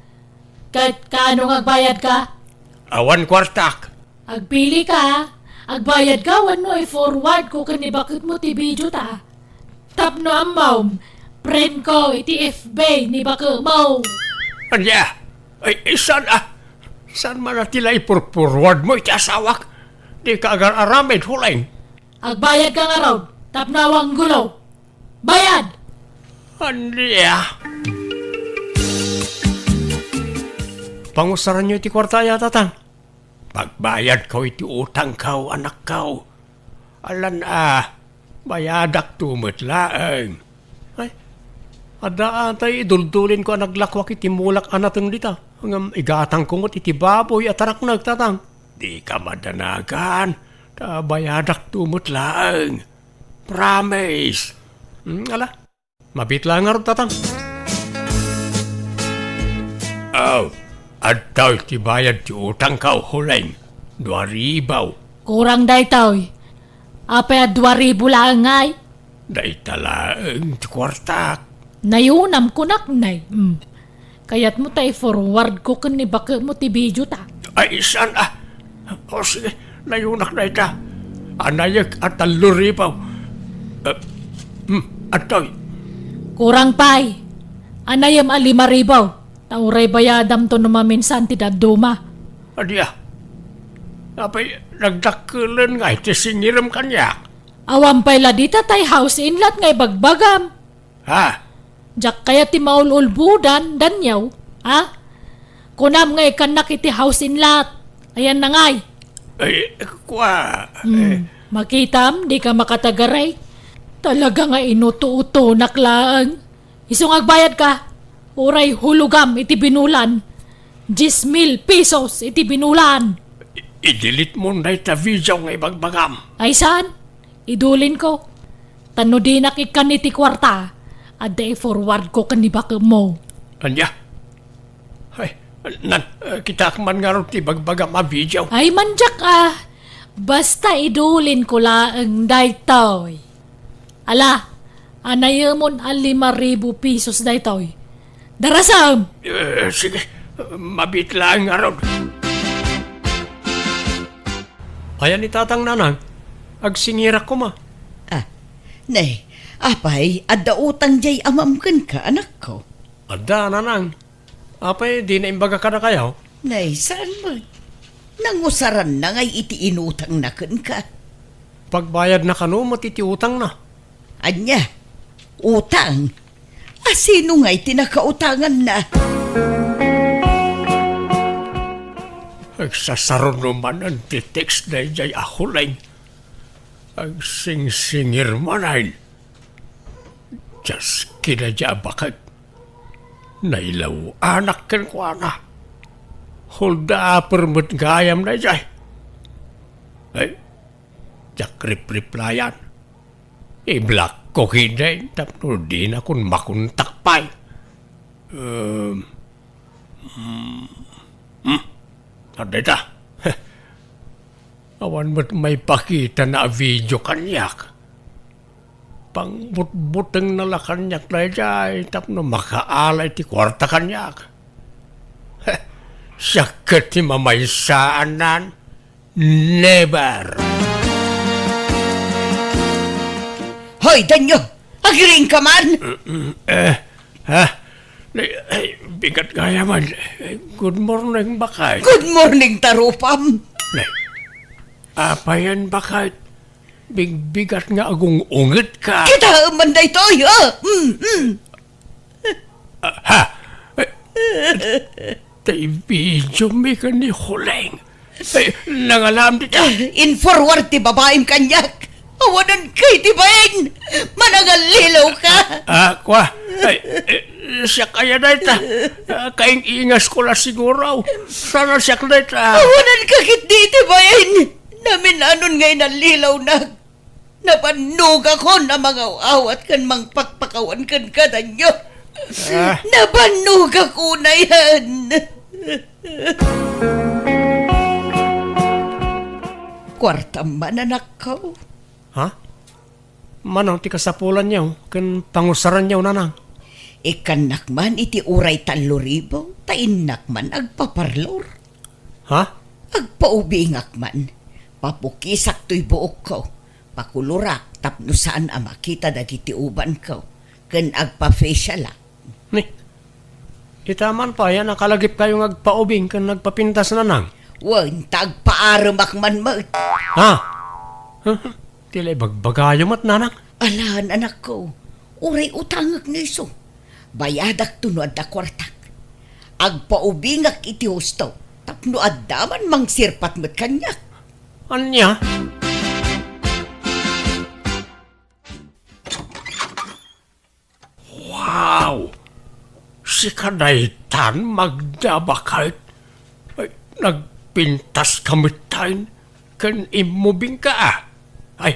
Ket kaano nga agbayad ka? Awan kuartak. Agpili ka. Agbayad ka wenno i-forward ko ken ni baketmo ti video ta. Tapno ammom, friend ko iti F B ni baketmo. Ania? Ay, ay, saan, ah? Saan man a ti la ipurpurward mo iti asawak? Di ka agar-aramid, Huling. Agbayad ka ngarud, tapno awan gulo. Bayad! Ania? Pangusaranyo iti kuarta aya, Tatang? Pagbayadko iti utangko, anakko. Alan a, bayadakto met laeng. Ay, adda atay iduldulinko a naglakuak iti mulak a nateng dita. Ngem igatangko met iti baboy a taraknek, Tatang. Dika madanagan, ta bayadakto met laeng. Promise. Hmm, ala, mabiit laeng ngarud, Tatang. Aw, adtoy ti bayad ti utangko, Huling. Dua ribu. Kurang daytoy. Apay a dua ribu laeng ngay? Dayta laeng ti kuartak. Nayunam, kunak, nay. Mm. Kayatmo ta i-forward ko ken ni baketmo ti video ta? Ay, saan, ah? O, sige, nayunak dayta. Anayek a tallo ribu. Eh, hmm, adtoy. Kurang pay. Anayem a lima ribu. Ta uray bayadamto no maminsan ti dadduma. Ania? Apay, nagdakkelen ngay ti singirem kaniak? Awan pay la dita tay house in lot nga ibagbagam. Ha? Diak kayat ti maul-ulbodan, Daniel, ha? Kunam nga ikkannak iti house in lot. Ayan na ngay. Ay, kua, Hmm, eh. Makitam, di ka makatagaray. Talaga nga inuto-utonak laeng. Isu nga agbayad ka, uray hulogam iti binulan. Dies mil pesos iti binulan. I-, i-delete mo dayta video nga ibagbagam. Ay saan? Idulin ko. Ta no dinak ikkan iti kuarta, adda i-forward ko ken ni bakemmo. Ania? Ay, nan, eh, kitaak man ngarud ti bagbagam a video. Ay, mandiak, ah. Basta idulin ko laeng daytoy. Ala, anayemon a lima ribu pesos daytoy. Darasem! Eh, sige, mabiit laeng ngarud. Ayan ni Tatang, Nanang, agsingirak koma. Ah, ne, apay, adda utang jay amam kenka, anakko? Adda, Nanang. Apay, dina imbaga kadakayo? Nay, saan met? Nangusaranna ngay iti inutangna kenka. Pagbayadna kano met iti utangna. Ania? Utang? Asino ngay ti nakautanganna? Agsasaruno manen ti text dayjay a Huling. Agsingsingir manen. Dios, kinaja a baket. Nailaw-anak kenkuana. Hold-upper met gayam dayjay. Ay, diak ripreplyan. I-block ko ketdin tapno dinakon makontak pay. Um, hmm, hmm. Adda ita. Awan met maipakitana a video kaniak. Pangbutbutengna la kaniak daydiay tapno makaala iti kuarta kaniak. Siak ket ti mamaysaan. Never! Hoy, Danyo! Agiring ka man! Eh, ha? Ay, ay, bigat gayam. Good morning, Bakay. Good morning, Tarupam. Ay, apayen, Bakay? Bigbigat nga agung-unget ka. Kita man daytoy, ha? Mm, mm. Ah, ha? Tay video mi ken ni Huleng. Ay, nangalam dita. In-forward ti babaim kaniak. Awanan kay ti bain. Manangallilaw ka. Ah, kwa. Ay, eh, siak aya dayta. Ah, kaing-ingas ko la siguro. Sana siak dayta. Awanan ka ketdi ti bain. Namin-anon nga inallilawnak. Nabannogakon a mangaw-awat ken mangpakpakawan kenka, Danyo. Ah. Nabannogakon a yan. Kuartam man, anakko. Ha? Mano ti kasapulanyo ken pangusaranyo, nanang? Ikkannak man iti uray tallo ribu, ta innak man agpaparlor. Ha? Agpaubingak man. Papukisak toy buokko. Pakulurak tapno saan a makita dagiti ubanko. Ken agpa-facialak. Ni, ita man pay a nakalagipkayo nga agpaubing ken nagpapintas, nanang? Wen, ta agpaaremak man met. Ha? Ti la ibagbagayo met, nanang? Alan, anakko, uray utangek ni isu. Bayadakto no adda kuartak. Agpaubingak iti husto, tapno adda man mangsirpat met kaniak. Ania? Wow! Sika daytan, Magda, baket? Ay, nagpintas ka metten ken immubing ka, a? Ay,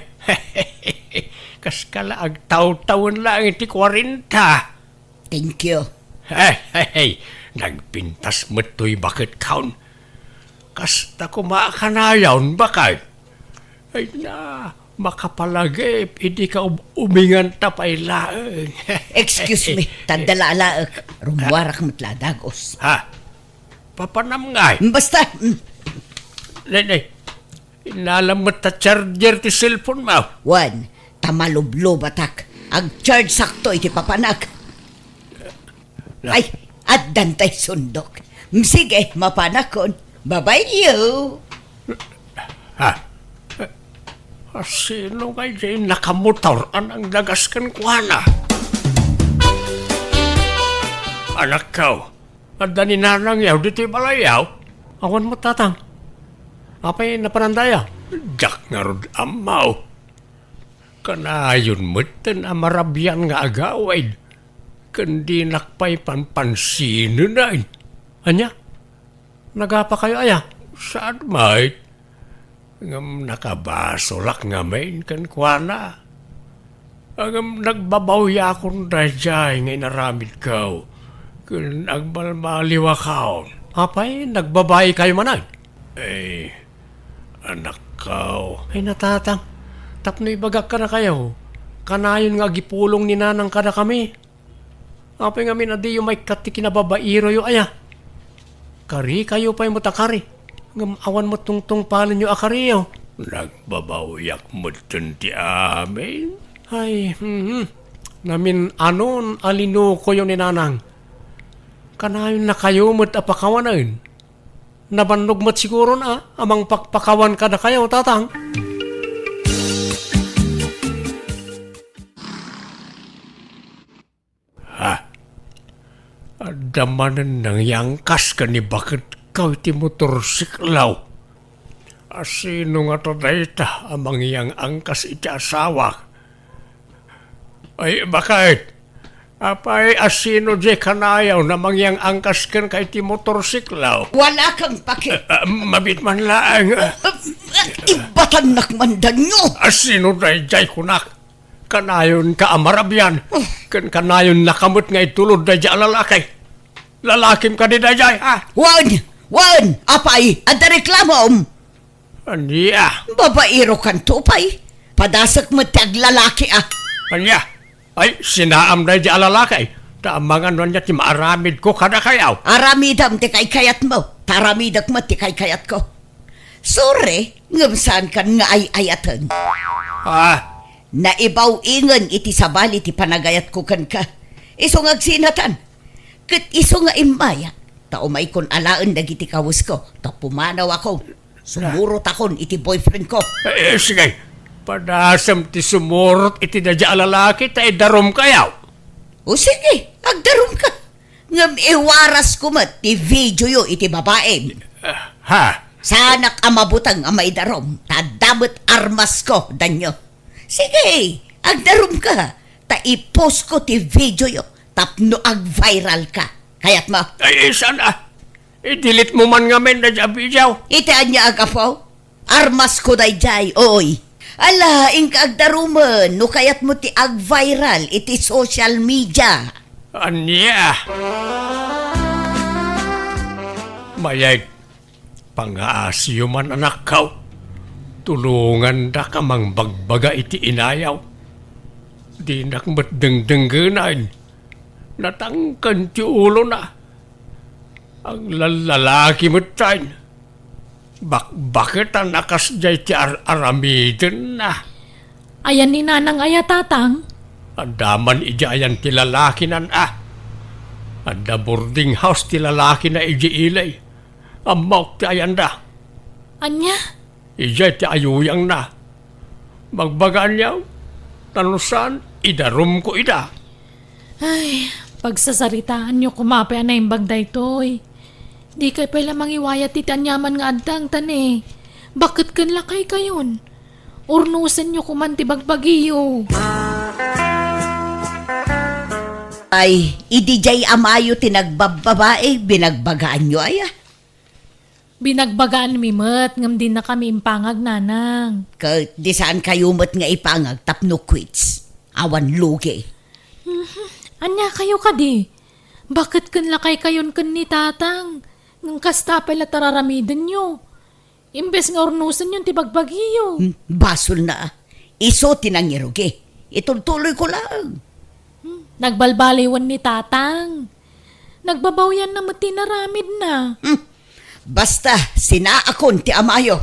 kaska la agtawtawen laeng iti kuarenta. Thank you. Hey, hey, hey! Nagpintas met toy baket kaon. Kasta koma a kanayon, baket? Ay na, makapalagip, idi ka ub-, ubinganta pay laeng. Excuse me, ta adda la alaek. Rummuarak met la a dagus. Ha? Papanam ngay? Basta, mm. Nay, nay, inalam met ta charger ti cellphone mo. Wen, ta malublubatak. Agchargesak toy iti papanak. Ay, addan tay sundok. Mm, sige, mapanakon. Bye-bye, you. Ha? A, sino ngay diay nakamotor a nangdagas kenkuana? Anakko, adda ni nanangyo ditoy balayyo? Awan met, tatang. Apay napananda aya? Diak ngarud ammo. Kanayon metten a marabian nga agawid, ken dinak pay panpansinenen. Ania? Nagapakayo aya? Saan met? Ngem nakabasolak ngamin kenkuana. Ngem nagbabawiakon daydiay nga inaramidko, ken agbalbaliwakon. Apay, nagbabaikayo manen? Eh, anakko. Ay, natatang, tapno ibagak kadakayo, kanayon nga agipulong ni nanang kadakami. Apay ngamin a diyo maikkat ti kinababairoyo aya? Karikayo pay met a kari, ngem awan met tungtungpalenyo a kariyo. Nagbabawiak metten ti amin. Ay, mhm. Namin-anon a linukoyo ni nanang. Kanayonnakayo met a pakawanen. Nabannog met siguron a, a mangpakpakawan kadakayo, tatang. Ha? Adda manen nangiyangkas ken ni baketko iti motorsiklo. A sino ngata dayta a mangiyang-angkas iti asawak? Ay, baket? Apay, a sino diay kanayon a mangiyang-angkas kenka iti motorsiklo? Wala kang pake. Ah, ah, mabit man laeng. Ah, ah, ibatannak man, Danyo. A sino daydiay kunak? Kanayonka a marabian, ken kanayonnaka met nga itulod daydiay a lalaki. Lalakim kadi daydiay, ha? Wen! Wen! Apay, adda reklamom? Ania? Babaerokanto pay. Padasek met ti aglalaki a. Ania? Ay, sinaam daydi a lalaki. Ta amangan no ania ti maaramidko kadakayaw. Aramidem ti kaykayatmo, ta aramidek met ti kaykayatko. Sorry, ngem saankan nga ay-ayaten. Ah? Naibaw-ingen iti sabali ti panagayatko kenka. Isu nga agsinatan. Ket isu nga immaya, ta umaykon alaen dagiti kawesko, ta pumanawakon. Sumurotakon iti boyfriendko. Eh, sige. Padasem ti sumurot iti daydi a lalaki ta idarumkayaw. O sige, agdarumka. Ngem iwarasko met ti videoyo iti babaem. Ah, ha? Saanak a mabuteng a maidarum, ta adda met armasko, Danyo. Sige, agdarumka, ta i-postko ti videoyo tapno ag-viralka. Kayatmo? Ay, saan a? I-delete mo man ngamin daydi a video. Iti ania a gapu? Armasko daydiay, oy. Ala, inka agdarumen no kayatmo ti ag-viral iti social media. Ania? Mayat, pangaasiyo man, anakko. Tulongandaka mangbagbaga iti inayaw. Dinak met dengdenggenan. Natangken ti ulona. Aglallalaki metten. Bakbaketan a kasdiay ti ar-aramidenna. Ayan ni Nanang aya, Tatang? Adda man idiay ayan ti lalakinan a. Adda boarding house ti lalakina idiay ili. Ammok ti ayanda. Ania? Idiay ti ayuyangna. Bagbagaanyo, ta no saan, idarumko ida. Ay, pagsasaritaanyo koma pay a naimbag daytoy. Dikay pay la mangiwayat iti aniaman nga addang, ta ne, baket ken lakaykayon. Urnosenyo koman ti bagbagiyo. Ay, idi diay amayo ti nagbabbabae, binagbagaanyo aya? Binagbagaanmi met ngem dinakami impangag, Nanang. Ket di saankayo met nga ipangag tapno quits? Awan lugi. Mhm. Ania kayo kadi? Baket ken lakaykayon ken ni Tatang? Ngem kasta pay la tararamidenyo. Imbes nga urnosenyon ti bagbagiyo. Hmm, basolna. Isu ti nangirugi. Itultuloyko laeng. Hmm, nagbalbaliwen ni Tatang. Nagbabawianna met ti inaramidna. Hmm. Basta, sinaakon ti amayo.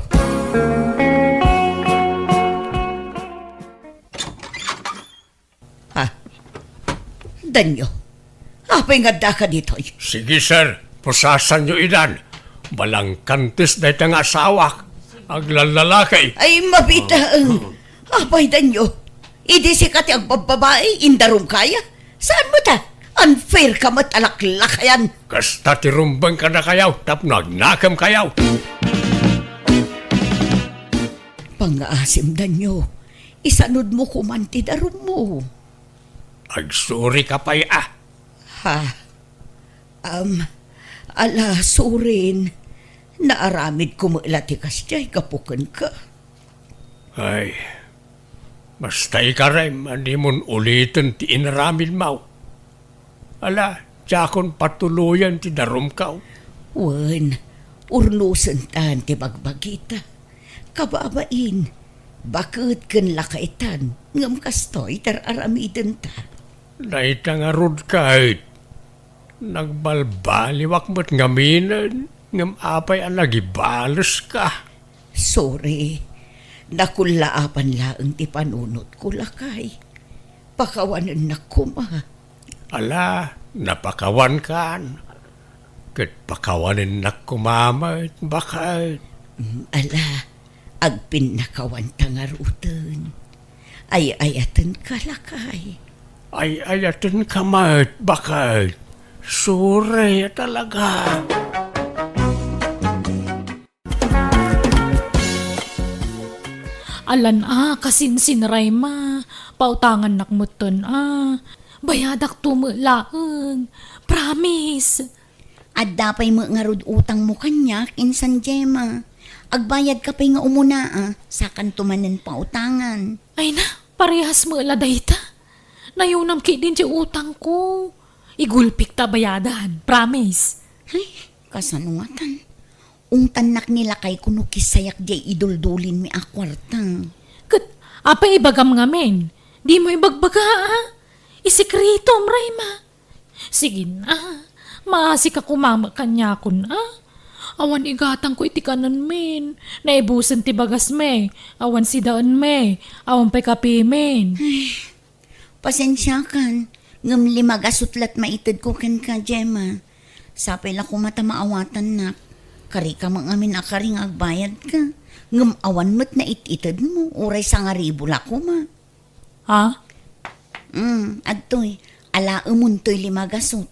Ha? Danyo. Apay nga addaka ditoy? Sige, sir. Pusasanyo idan. Balangkantes dayta nga asawak. Aglallalaki. Ay, mabitaeng. Apay, Danyo. Idi sika ti agbabbabae, indarumka aya? Saan met a? Unfair ka met a laklakayan. Kasta ti rumbeng kadakayo tapno agnakemkayo. Pangngaasim, Danyo. Isanudmo koman ti darummo. Agsurika pay a. Ha? Am, ala, surin. Naaramidko met la ti kasdiay gapu kenka. Ay, basta ikarem a dimon uliten ti inaramidmo. Ala, diakon patuloyen ti darumko. Wen, urnosentan ti bagbagita. Kababain, baket ken lakaytan, ngem kastoy ti ar-aramidenta. Dayta ngarud ket, nagbalbaliwak met ngaminen, ngem apay a nagibaleska? Sorry, nakullaapan laeng ti panunotko, lakay. Pakawanennak koma. Ala, napakawankan. Ket pakawanennak koma met, baket. Mm, ala, agpinnakawanta ngaruden. Ay-ayatenka, lakay. Ay-ayatenka met, baket. Sorry a talaga. Alan a, kasinsinrayma. Pautangannak metten a. Bayadakto met laeng. Promise. Adda pay met ngarud utangmo kaniak, insan Gemma. Agbayadka pay nga umuna a, sakanto manen pautangan. Ay na, parehas met la dayta. Nayunam ketdin ti utangko. Igulpik ta bayadan, promise. Ay, kasano ngatan? Ungtannak ni lakayko no kisayak diay iduldulinmi a kuarta. Ket, apay ibagam ngamin? Dimo ibagbaga, a? Isikretom, Rayma. Sige na, maasika koma met kaniakon, a? Awan igatangko iti kanenmin. Naibusen ti bagasmi. Awan sidaenmi. Awan pay kapimin. Pasensiakan, ngem lima gasut la't maitedko kenka, Gemma. Sapay la koma ta maawatannak. Karika met ngamin a kari nga agbayadka. Ngem awan met nait-itedmo, uray sangaribu la koma. Ha? Mm, adtoy, alaemontoy lima gasut.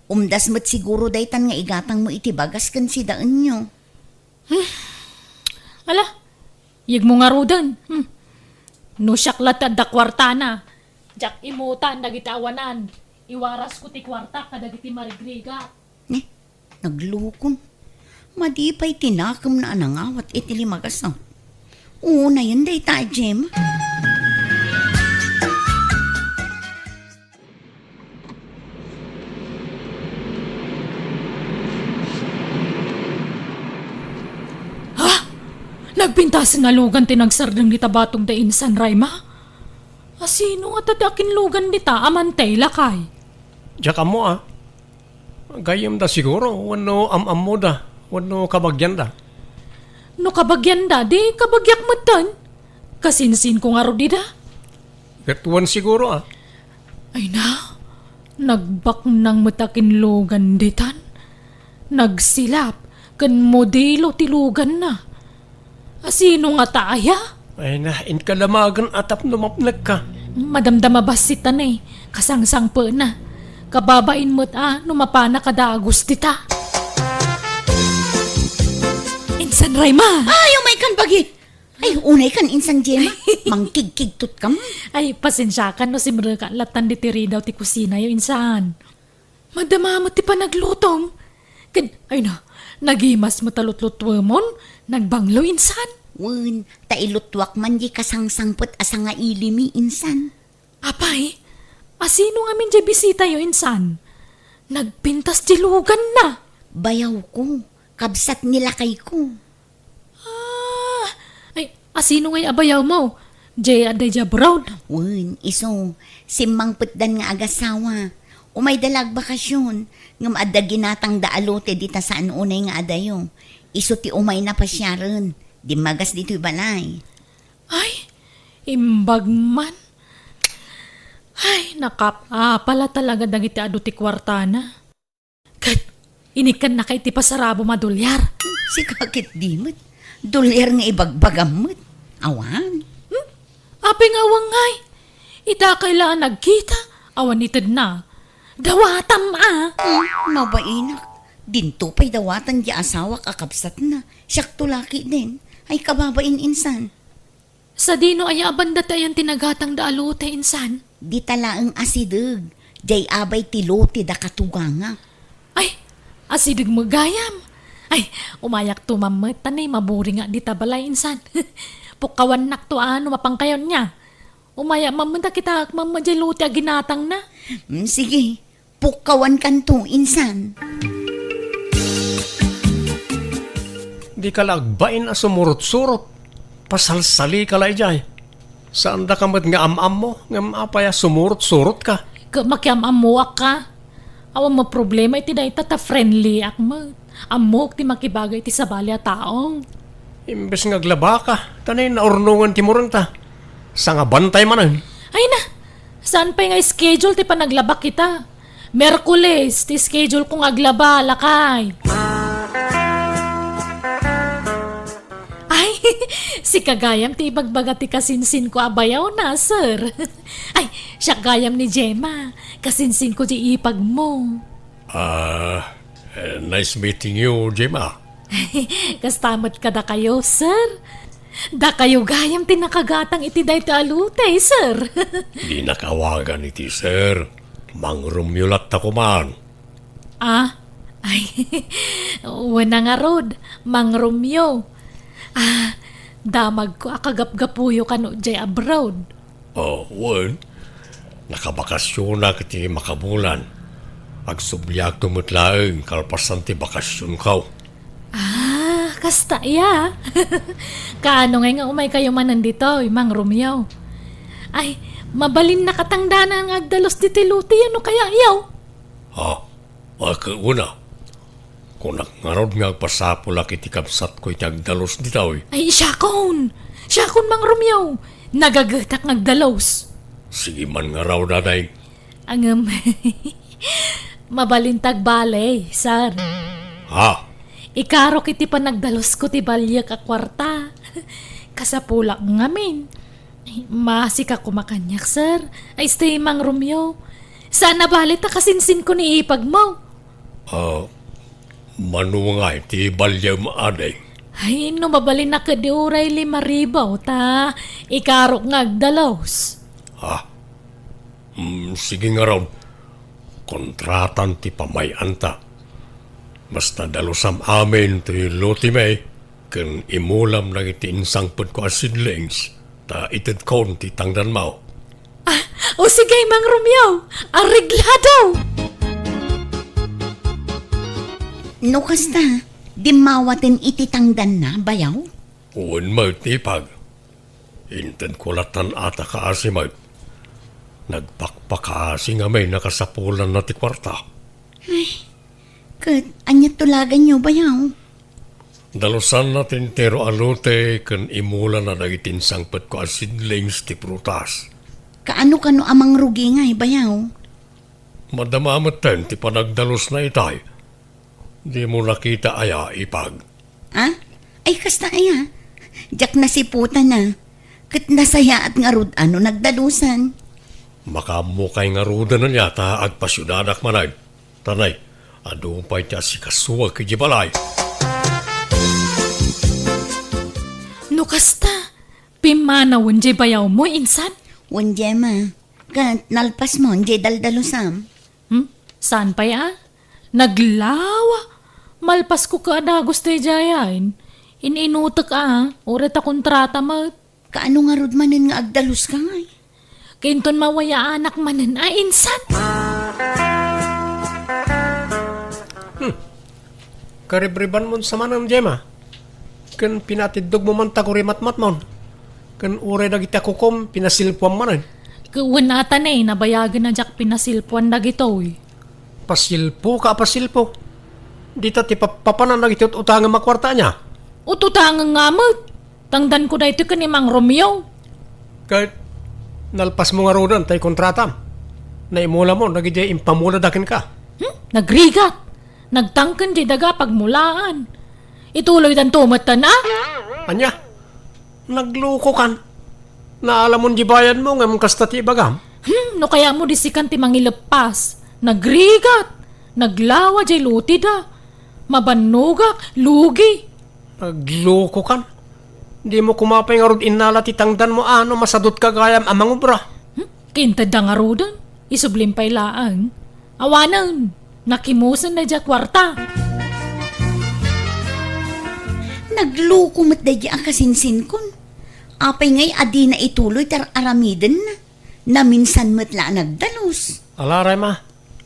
Umdas met siguro daytan nga igatangmo iti bagas ken sidaenyo. Hmm. Ala, yegmo ngaruden. Hmm. No siak la ti adda kuartana, diak imutan dagiti awanan. Iwarasko ti kuartak kadagiti marigrigat. Ne, naglukon. Madi pay ti nakemna a nangawat iti lima gasut. Unayen dayta a Gemma. Ha? Nagpintasen a lugan ti nagsardeng dita batog da insan, Rayma? Asino ngata ti akinlugan dita, amantay, lakay? Diak ammo, a. Gayyemda siguro, wenno am-ammoda, wenno kabagianda. No kabagianda, di kabagiak metten. Kasinsinko ngarud ida. Ket wen siguro, a. Ay na, nagbaknang met a kinlugan ditan. Nagsilap ken modelo ti luganna. Asino ngata aya? Ay na, inka damagen a tapno mapnekka. Madamdama bassit ta ne, kasangsangpetna. Kababain met a no mapana kadagus dita. Insan, Rayma! Ay, umaykan bagi! Ay, unaykan, insan Gemma. Mangkigkigtot ka man. Ay, pasensiakan no simreka lattan ditoy ridaw ti kusinayo, insan. Madama met ti panaglutom. Ken, ay na, nagimas met a lutlutuemon, nagbanglo, insan. Wen, ta iluttuak man diay kasangsangpet a sangailimi, insan. Apay, asino ngamin diay bisitayo, insan? Nagpintas diay luganna. Bayawko, kabsat ni lakayko. Ah, ay, asino ngay a bayawmo? Diay adda idiay abroad? Wen, isu, simmangpetdan nga agasawa. Umayda la agbakasyon, ngem adda ginatangda a lote dita saan unay nga adayo. Isu ti umayna pasiaren, dimmagas ditoy balay. Ay, imbag man. Ay, nakap-, apala talaga dagiti adu ti kuartana. Ket, inikkannaka iti pasarabom a dolyar. Sika ket di met. Dolyar nga ibagbagam met. Awan. Hmm? Apay nga awan ngay? Ita kay la a nagkita, awan itedna. Dawatam a! Hmm, mabainak. Dinto pay dawatan diay asawak a kabsatna. Siakto la ketdin. Ay kababain insan. Sadino aya a banda ti ayan ti nagatangda a lote, insan? Dita laeng asideg, diay abay ti lote da katugangak. Ay, asideg met gayam. Ay, umayakto man met, ta ne, maburingak dita balay, insan. Pukkawannakto a no mapankayon nia. Umayak man met ta kitaak man met diay lote a ginatangna. Mm, sige, pukkawankanto, insan. Dika la agbain a sumurot-surot. Pasalsalika la idiay. Saandaka met nga am-ammo, ngem apay a sumurot-surotka? Ket makiam-ammoak ka. Awan met problema iti dayta ta friendlyak met. Ammok ti makibagay iti sabali a tao. Imbes nga aglabaka, ta ne, naurnongen ti murenta. Sangabantay manen. Ay na, saan pay nga schedule ti panaglabak ita? Miyerkules ti schedule ko nga aglaba, lakay. Ay, sika gayam ti ibagbaga ti kasinsinko a bayawna, sir. Ay, siak gayam ni Gemma. Kasinsinko ti ipagmo. Ah, eh, nice meeting you, Gemma. Kasta met kadakayo, sir. Dakayo gayam ti nakagatang iti daytoy a lote, sir. Dinak awagan iti sir. Mangromeo latta koman. Ah? Ay, wen a ngarud, Mangromeo. Ah, damagko a kagapgapuyo kano diay abroad. Oh, wen. Nakabakasyonak iti makabulan. Agsubliakto met laeng kalpasan ti bakasyonko. Ah, Kasta iya. Kaano ngay nga umaykayo manen ditoy, Mang Romeo? Ay, mabalin nakatangdanan nga agdalus ditoy lote, no kaya, yaw? Ha? Ket una, kunak ngarud nga agpasapulak iti kabsatko iti agdalus ditoy. Ay, siakon! Siakon, Mang Romeo! Nagagetak nga agdalus. Sige man ngarud, Aday. Ngem, mabalin ta agbale, sir. Ha? Ikarok iti panagdalusko ti baliek a kuarta. Kasapulak ngamin. Maasika koma kaniak, sir. Ay, stay, Mang Romeo. Saan a bale ta kasinsinko ni ipagmo. Ah, mano ngay ti baliam, Aday? Ay, no mabalin a ket di uray lima ribu ta ikarok nga agdalus. Ha? Hmm, sige ngarud. Kontratan ti pamay-anta. Basta dalusam amin ti lotemi ken imulam dagiti insangpetko a seedlings, ta itedkon ti tangdanmo. Ah, o sige, Mang Romeo, areglado! No kasta, dimmawaten iti tangdanna, bayaw? Wen met, ipag. Intedko lattan a ta kaasi met. Nagpakpakaasi ngamin a kasapulanna ti kuarta. Ay, ket ania tulaganyo, bayaw? Dalusanna ti entero a lote ken imulana dagiti insangpetko a seedlings ti prutas. Kaano-kano a mangrugi ngay, bayaw? Madama metten ti panagdalusna itay. Dimo nakita aya, ipag? Ah? Ay, kasta aya? Diak nasiputana. Ket nasayaat ngarud a no nagdalusan. Makaammokay ngaruden aya ta agpasiudadak manen. Tanay, adu pay ti asikasuak idiay balay. No kasta, pimmanawen diay bayawmo, insan? Wen, Gemma. Ket nalpasmo diay daldalusam. Hmm? Saan pay a? Naglawa! Malpasko ket a dagus daydiayen. In-inutek a, uray ta kontrata met. Kaano ngarud manen nga agdaluska ngay? Kinton mawayaanak manen a insan. Hmm. Karibribanmon sa manen, Gemma. Ken pinatiddogmo man ta gurimatmatmon. Ken uray dagiti a kukom, pinasilpuam manen. Ket wen a ta ne, nabayagen a diak pinasilpuan dagitoy. Pasilpo ka a pasilpo. Dita ti pappapanan dagiti ut-utangem a kuarta ania? Ut-utangem nga met. Tangdanko daytoy ken ni Mang Romeo. Ket nalpasmo ngaruden tay kontratam. Naimulamon dagidiay impamulada kenka. Hmm? Nagrigat. Nagtangken diay daga a pagmulaan. Ituloydanto metten a? Ania? Naglukokan. Naalamon diay bayadmo ngem kasta ti ibagam? Hmm, no kayatmo di sikan ti mangileppas. Nagrigat. Naglawa diay loteda. Mabannogak, lugi. Naglukokan. Dimo koma pay ngarud innala ti tangdanmo a no masadutka gayam a mangubra. Hmm? Kintedda ngaruden, isublim pay laeng. Awanen, nakimusen daydiay a kuarta. Nagluko met daydiay a kasinsinkon. Apay ngay a dina ituloy ti ar-aramidenna? Naminsan met la a nagdalus. Alaray, ma.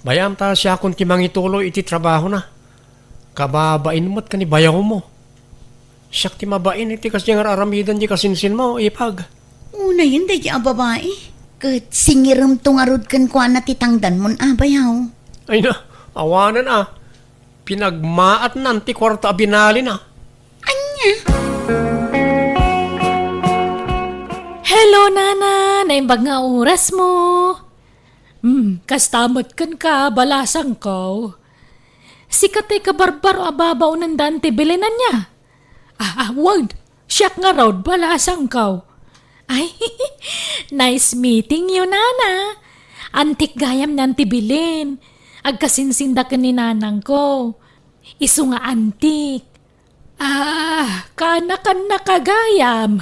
Bayam ta siakon ti mangituloy iti trabahona. Kababain met ken ni bayawmo. Siak ti mabain iti kasdiay nga ar-aramiden ti kasinsinmo, ipag. Unayen daydiay a babai, ket singiremto ngarud kenkuana ti tangdanmon a bayaw. Ay na, awanen a. Pinagmaatnan ti kuarta a binalina. Ania? Hello, Nana! Naimbag nga orasmo! Hmm, kasta met kenka, balasangko. Sika ti kabarbaro a babaonen da Auntie Belen ania? Ah, ah, wen, siak ngarud, balasangko. Ay, nice meeting you, Nana. Antik gayam ni Auntie Belen. Agkasinsinda ken ni nanangko. Isu nga antik. Ah, kaanakan na ka gayam.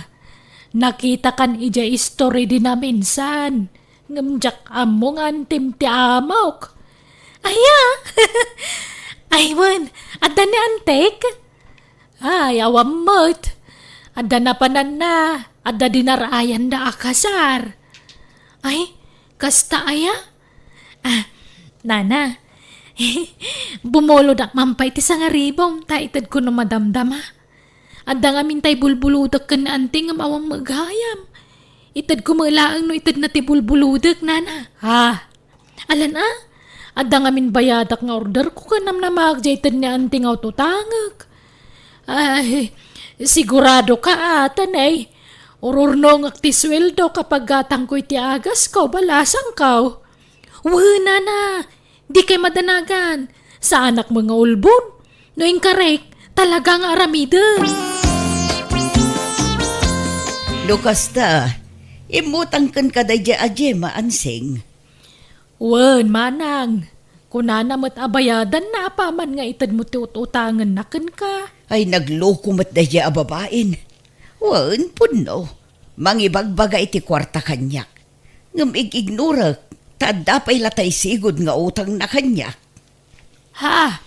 Nakitakan idiay istorya di naminsan. Ngem diak ammo nga antim ti amok. Aya! Ay, wen, adda ni antik? Ay, awan met. Adda napananna, adda dinarayanda a kasar. Ay, kasta aya? Ah, Nana, bumulodak man pay ti sangaribom, ta itedko no madamdama. Adda ngamin tay bulbulodek ken ni Auntie ngem awan met gayam. Itedko met laeng no itedna ti bulbulodek, nana. Ha? Alan a? Adda ngamin bayadak nga orderko ken namnamaak diay ited ni Auntie nga ututangek. Ay, sigurado ka, ata, nay. Ururnongek ti sueldo kapag gatangko iti agasko, balasangko. Wen, nana, dikay madanagan. Saanak met nga ulbod. No inkarek, talaga nga aramiden. No kasta, immutang kenka daydiay a Gemma, Ansing. Wen, manang. Kunana met a bayadanna apaman nga itedmo ti ut-utangenna kenka. Ay, nagloko met daydiay a babain. Wen, pudno. Mangibagbaga iti kuarta kaniak. Ngem ig-ignorek, ta adda pay la tay sigud nga utangna kaniak. Ha?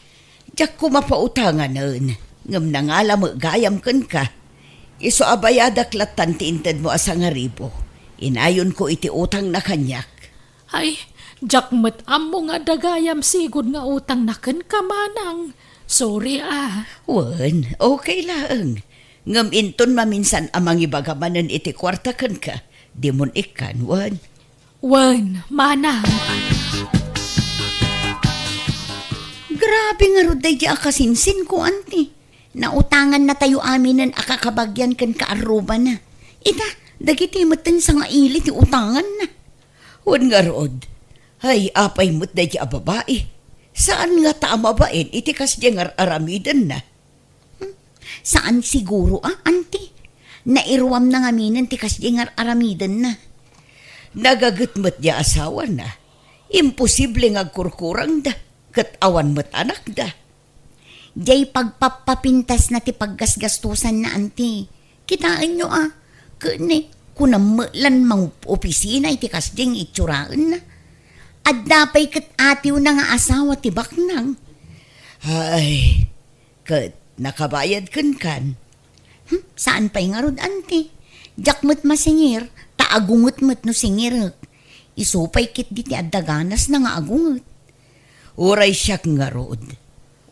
Diak koma pautanganen, ngem nangala met gayam kenka. Isu a bayadak lattan ti intedmo a sangaribu. Inayonko iti utangna kaniak. Ay, diak met ammo nga adda gayam sigud nga utangna kenka, manang. Sorry a. Wen, okay laeng. Ngem inton maminsan a mangibaga manen iti kuarta kenka, dimon ikkan, wen? Wen, manang. Grabe ngarud daydiay a kasinsinko, Auntie. Nautangannatayo aminen a kakabagian ken kaarrubana. Ita, dagiti metten sangaili ti utanganna. Wen ngarud, ay, apay met daydiay a babai. Saan ngata a mabain iti kasdiay nga ar-aramidenna. Hmm, saan siguro a, Auntie. Nairuamna ngaminen ti kasdiay nga ar-aramidenna. Nagaget met diay asawana. Imposible nga agkurkurangda, ket awan met anakda. Diay pagpappapintasna ti paggasgastosanna, Auntie. Kitaenyo a, ken ni, kunam met lan mangopisina iti kasdiay nga itsuraenna. Adda pay ket atiwna nga asawa ti baknang. Ay, ket nakabayad kenkan? Hmm, saan pay ngarud, Auntie? Diak met masingir, ta agunget met no singirek. Isu pay ketdi ti adda ganasna nga agunget. Uray siak ngarud,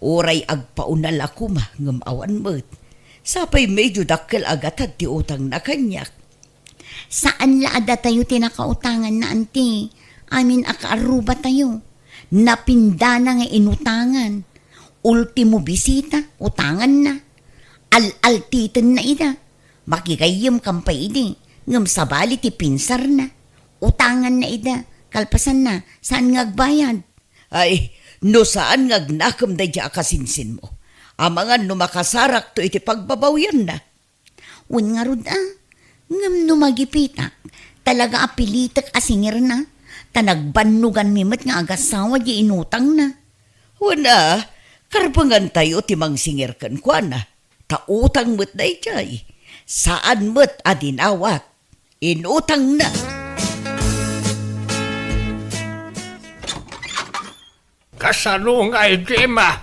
uray agpauna la koma ngem awan met. Sapay medio dakkel a gatad ti utangna kaniak. Saan la a datayo ti nakautanganna, Auntie. Amin a kaarrubatayo. Napindana nga inutangan. Ultimo bisita, utanganna. Al-altitenna ida. Makigayyemkan pay idi, ngem sabali ti pinsarna. Utanganna ida, kalpasanna, saan nga agbayad. Ay, no saan nga agnakem daydiay a kasinsinmo. Amangan no makasarakto iti pagbabawianna. Wen ngarud a, ngem no magipitak, talaga a pilitek a singirna, ta nagbannoganmi met nga agasawa diay inutangna. Wen a, karbengantayo ti mangsingir kenkuana. Ta utang met daydiay. Saan met a dinawat. Inutangna. Kasano ngay, Gemma?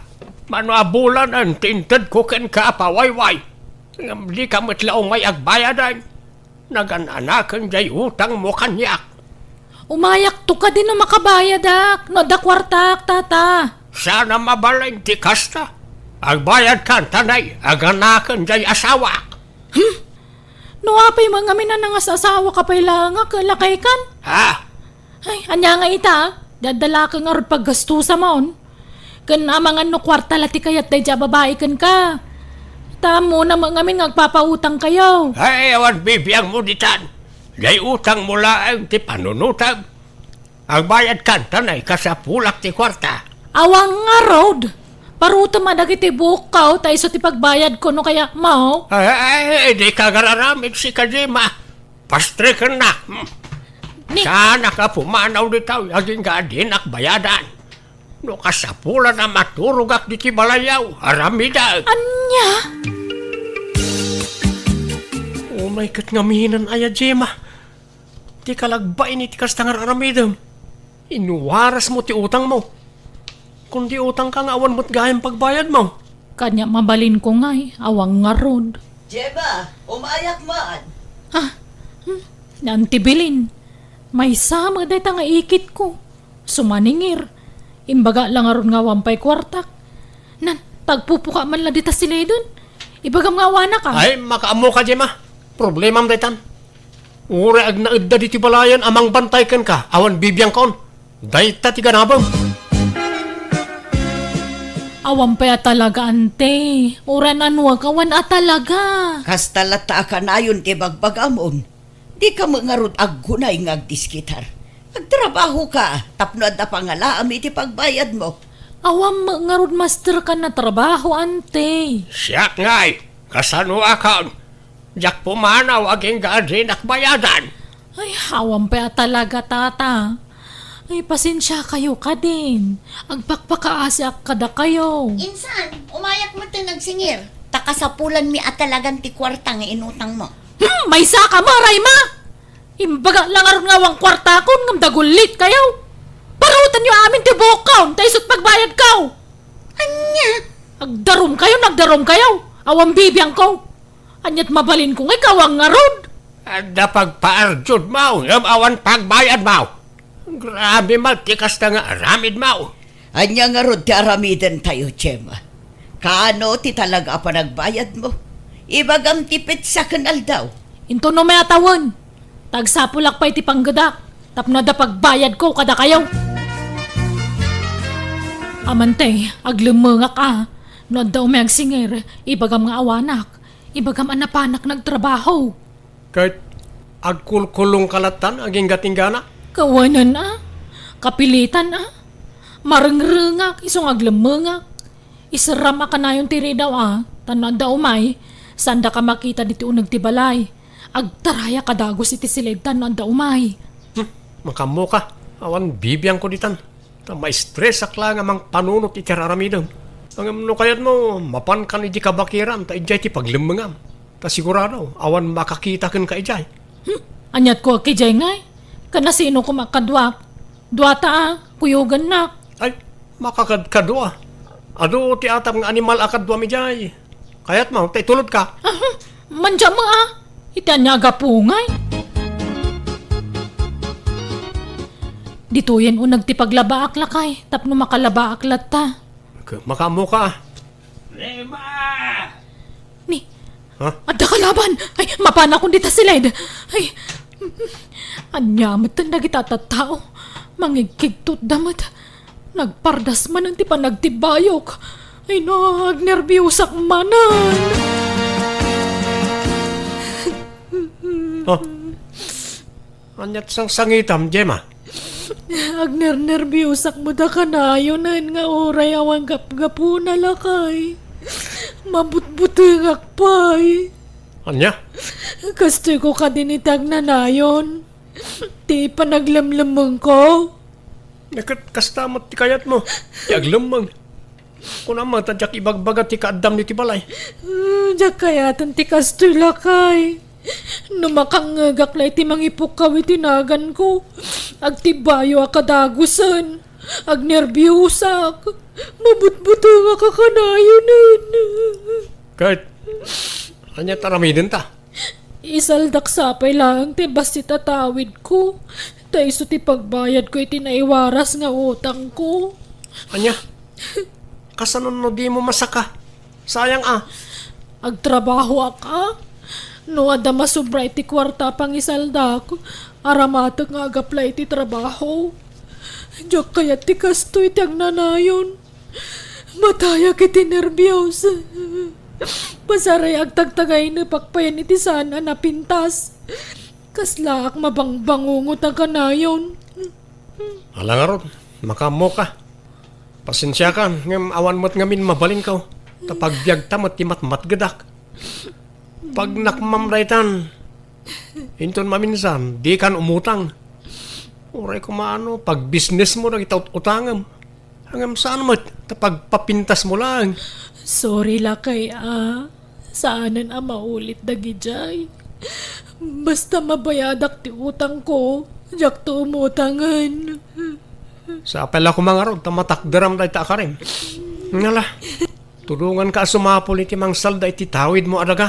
Mano a bulanen ti intedko kenka a pawayway? Ngem dika met la umay agbayadan. Nagan-anaken diay utangmo kaniak. Umayakto kadi no makabayadak, no adda kuartak, tata. Saan a mabalin ti kasta. Agbayadkan, ta nay, agan-anaken diay asawak. Hmm? No apay met ngamin a nangas-asawaka pay laeng a ket lakaykan? Ha? Ay, ania nga ita? Daddalaka ngarud paggastusamon. Ken amangan no kuarta la ti kayat daydiay a babai kenka. Ta ammona met ngamin nga agpapautangkayo. Ay, awan bibiangmo ditan. Diay utangmo laeng ti panunotem. Agbayadkan, ta nay, kasapulak ti kuarta. Awan ngarud. Parutem a dagiti buokko, ta isu ti pagbayadko no kayatmo. Ay, ay, ay, dika agar-aramid, sika, Gemma. Pastrekennak. Hmm. Ni- Saanak a pumanaw ditoy, agingga a dinak bayadan. No kasapulan a maturogak ditoy balayyo, aramidek. Ania? Unay ket ngamin aya, Gemma. Dika la agbain iti kasta nga ar-aramidem. Inuarasmo ti utangmo. Kundi utangka nga awan met gayam pagbayadmo. Kaniak mabalinko ngay, awan ngarud. Gemma, umayak man. Ah, hmm, ni Auntie Belen. Maysa met dayta nga ikitko. Sumaningir. Imbaga la ngarud nga awan pay kuartak. Nan, ta agpupuka man la dita sileden. Ibagam nga awanak, a. Ay, makaammoka, Gemma. Problemam daytan. Uray agnaedda ditoy balayen a mangbantay kenka, awan bibiangkon. Dayta ti ganabem. Awan pay a talaga, ante. Uray nanuak, awan a talaga. Kasta latta a kanayon ti bagbagamon. Dika met ngarud aggunay nga agdiskitar. Agtrabahoka tapno adda pangalaam iti pagbayadmo. Awan met ngarud masterkan a trabaho, ante. Siak ngay, kasanoakon? Diak pumanaw agingga a dinak bayadan. Ay, awan pay a talaga, tata. Ay, pasensiakayo kadin. Agpakpakaasiak kadakayo. Insan, umayak metten agsingir. Ta kasapulanmi a talagan ti kuarta nga inutangmo. Hmm, maysaka met, Rayma! Imbagak la ngarud nga awan kuartakon ngem dagullit kayo. Parutenyo amin ti buokkon, ta isu't pagbayadko. Ania? Agdarumkayo, agdarumkayo. Awan bibiangko. Ania't mabalinko ngay, awan ngarud. Adda pagpaarjudmo, ngem awan pagbayadmo. Grabe met ti kasta nga aramidmo. Ania ngarud ti aramidentayo, Gemma? Kaano ti talaga a panagbayadmo? Ibagam ti petsa ken aldaw. Intono met a tawen. Ta agsapulak pay ti panggedak tapno adda pagbayadko kadakayo. Amante, aglemmengak a. No adda umay agsingir, ibagam nga awanak. Ibagam a napanak nagtrabaho. Ket agkulkulongka lattan agingga-inggana? Kawanen a, kapilitan a, marengrengak isu nga aglemmengak. Iserram a kanayon ti ridaw a, ta no adda umay, saandaka makita ditoy uneg ti balay. Agtarayak a dagus iti siled ta no adda umay. Hmm, makaammoka, awan bibiangko ditan. Ta maistresak laeng a mangpanunot iti ar-aramidem. Ngem no kayatmo, mapankan idiay kabakiran ta idiay ti paglemmengam. Ta sigurado, awan makakita kenka idiay. Hmm, ania't kuak idiay ngay? Ken asino koma kaduak? Duata a, kuyogennak. Ay, makakadkadua. Adu ti atap nga animal a kaduam idiay. Kayatmo, ta itulodka? Aha, mandiam a. Iti ania a gapu ngay? Ditoyen uneg ti paglabaak, lakay, tapno makalabaak latta. K-, makaammoka. Rema! Ni, Ha? Adda kalaban! Ay, mapanakon dita siled! Ay, ania metten dagita a tattao? Mangigkigtotda met. Nagpardas manen ti panagtibbayok. Ay, nagnerbiusak manen. Oh. Ania't sangsangitam, Gemma? Agnernerbiusak met a kanayonen nga uray awan gapgapuna, lakay. Mabutbutengak pay. Ania? Kastoyko kadin iti agnanayon. Ti panaglemlemmengko. Ket kasta met ti kayatmo, ti aglemmeng. Kunam met a diak ibagbaga ti kaaddam ditoy balay. Ah, diak kayaten ti kastoy, lakay. No makangngegak la iti mangipukkaw iti naganko, agtibbayo a kadagusen, agnerbiusak, mabutbutengak a kanayonen. Ket, ania ti aramidenta? Isaldak sapay laeng ti bassit a tawidko, ta isu ti pagbayadko iti naiwaras nga utangko. Ania? Kasano no dimo masaka? Sayang a. Agtrabahoak a. No adda masobra iti kuarta a pangisaldak, aramatek nga agapla iti trabaho. Diak kayat ti kastoy ti agnanayon. Matayak iti nerbios. Pasaray agtagtagaynepak payen iti saan a napintas. Kaslaak mabangbangungot a kanayon. Ala ngarud, makaammoka. Pasensiakan, ngem awan met ngamin mabalinko. Ta pagbiagta met ti matmatgedak. Pagnakmam daytan. Inton maminsan, dikan umutang. Uray koma no, pagbisnesmo dagita ut-utangem. Ngem saan met, ta pagpapintasmo laeng. Sorry, lakay, a. Saanen a maulit dagidiay. Basta mabayadak ti utangko, diakto umutangen. Sapay la koma ngarud ta matakderam dayta a karim. Ngala, tulonganka a sumapul iti mangsalda iti tawidmo a daga.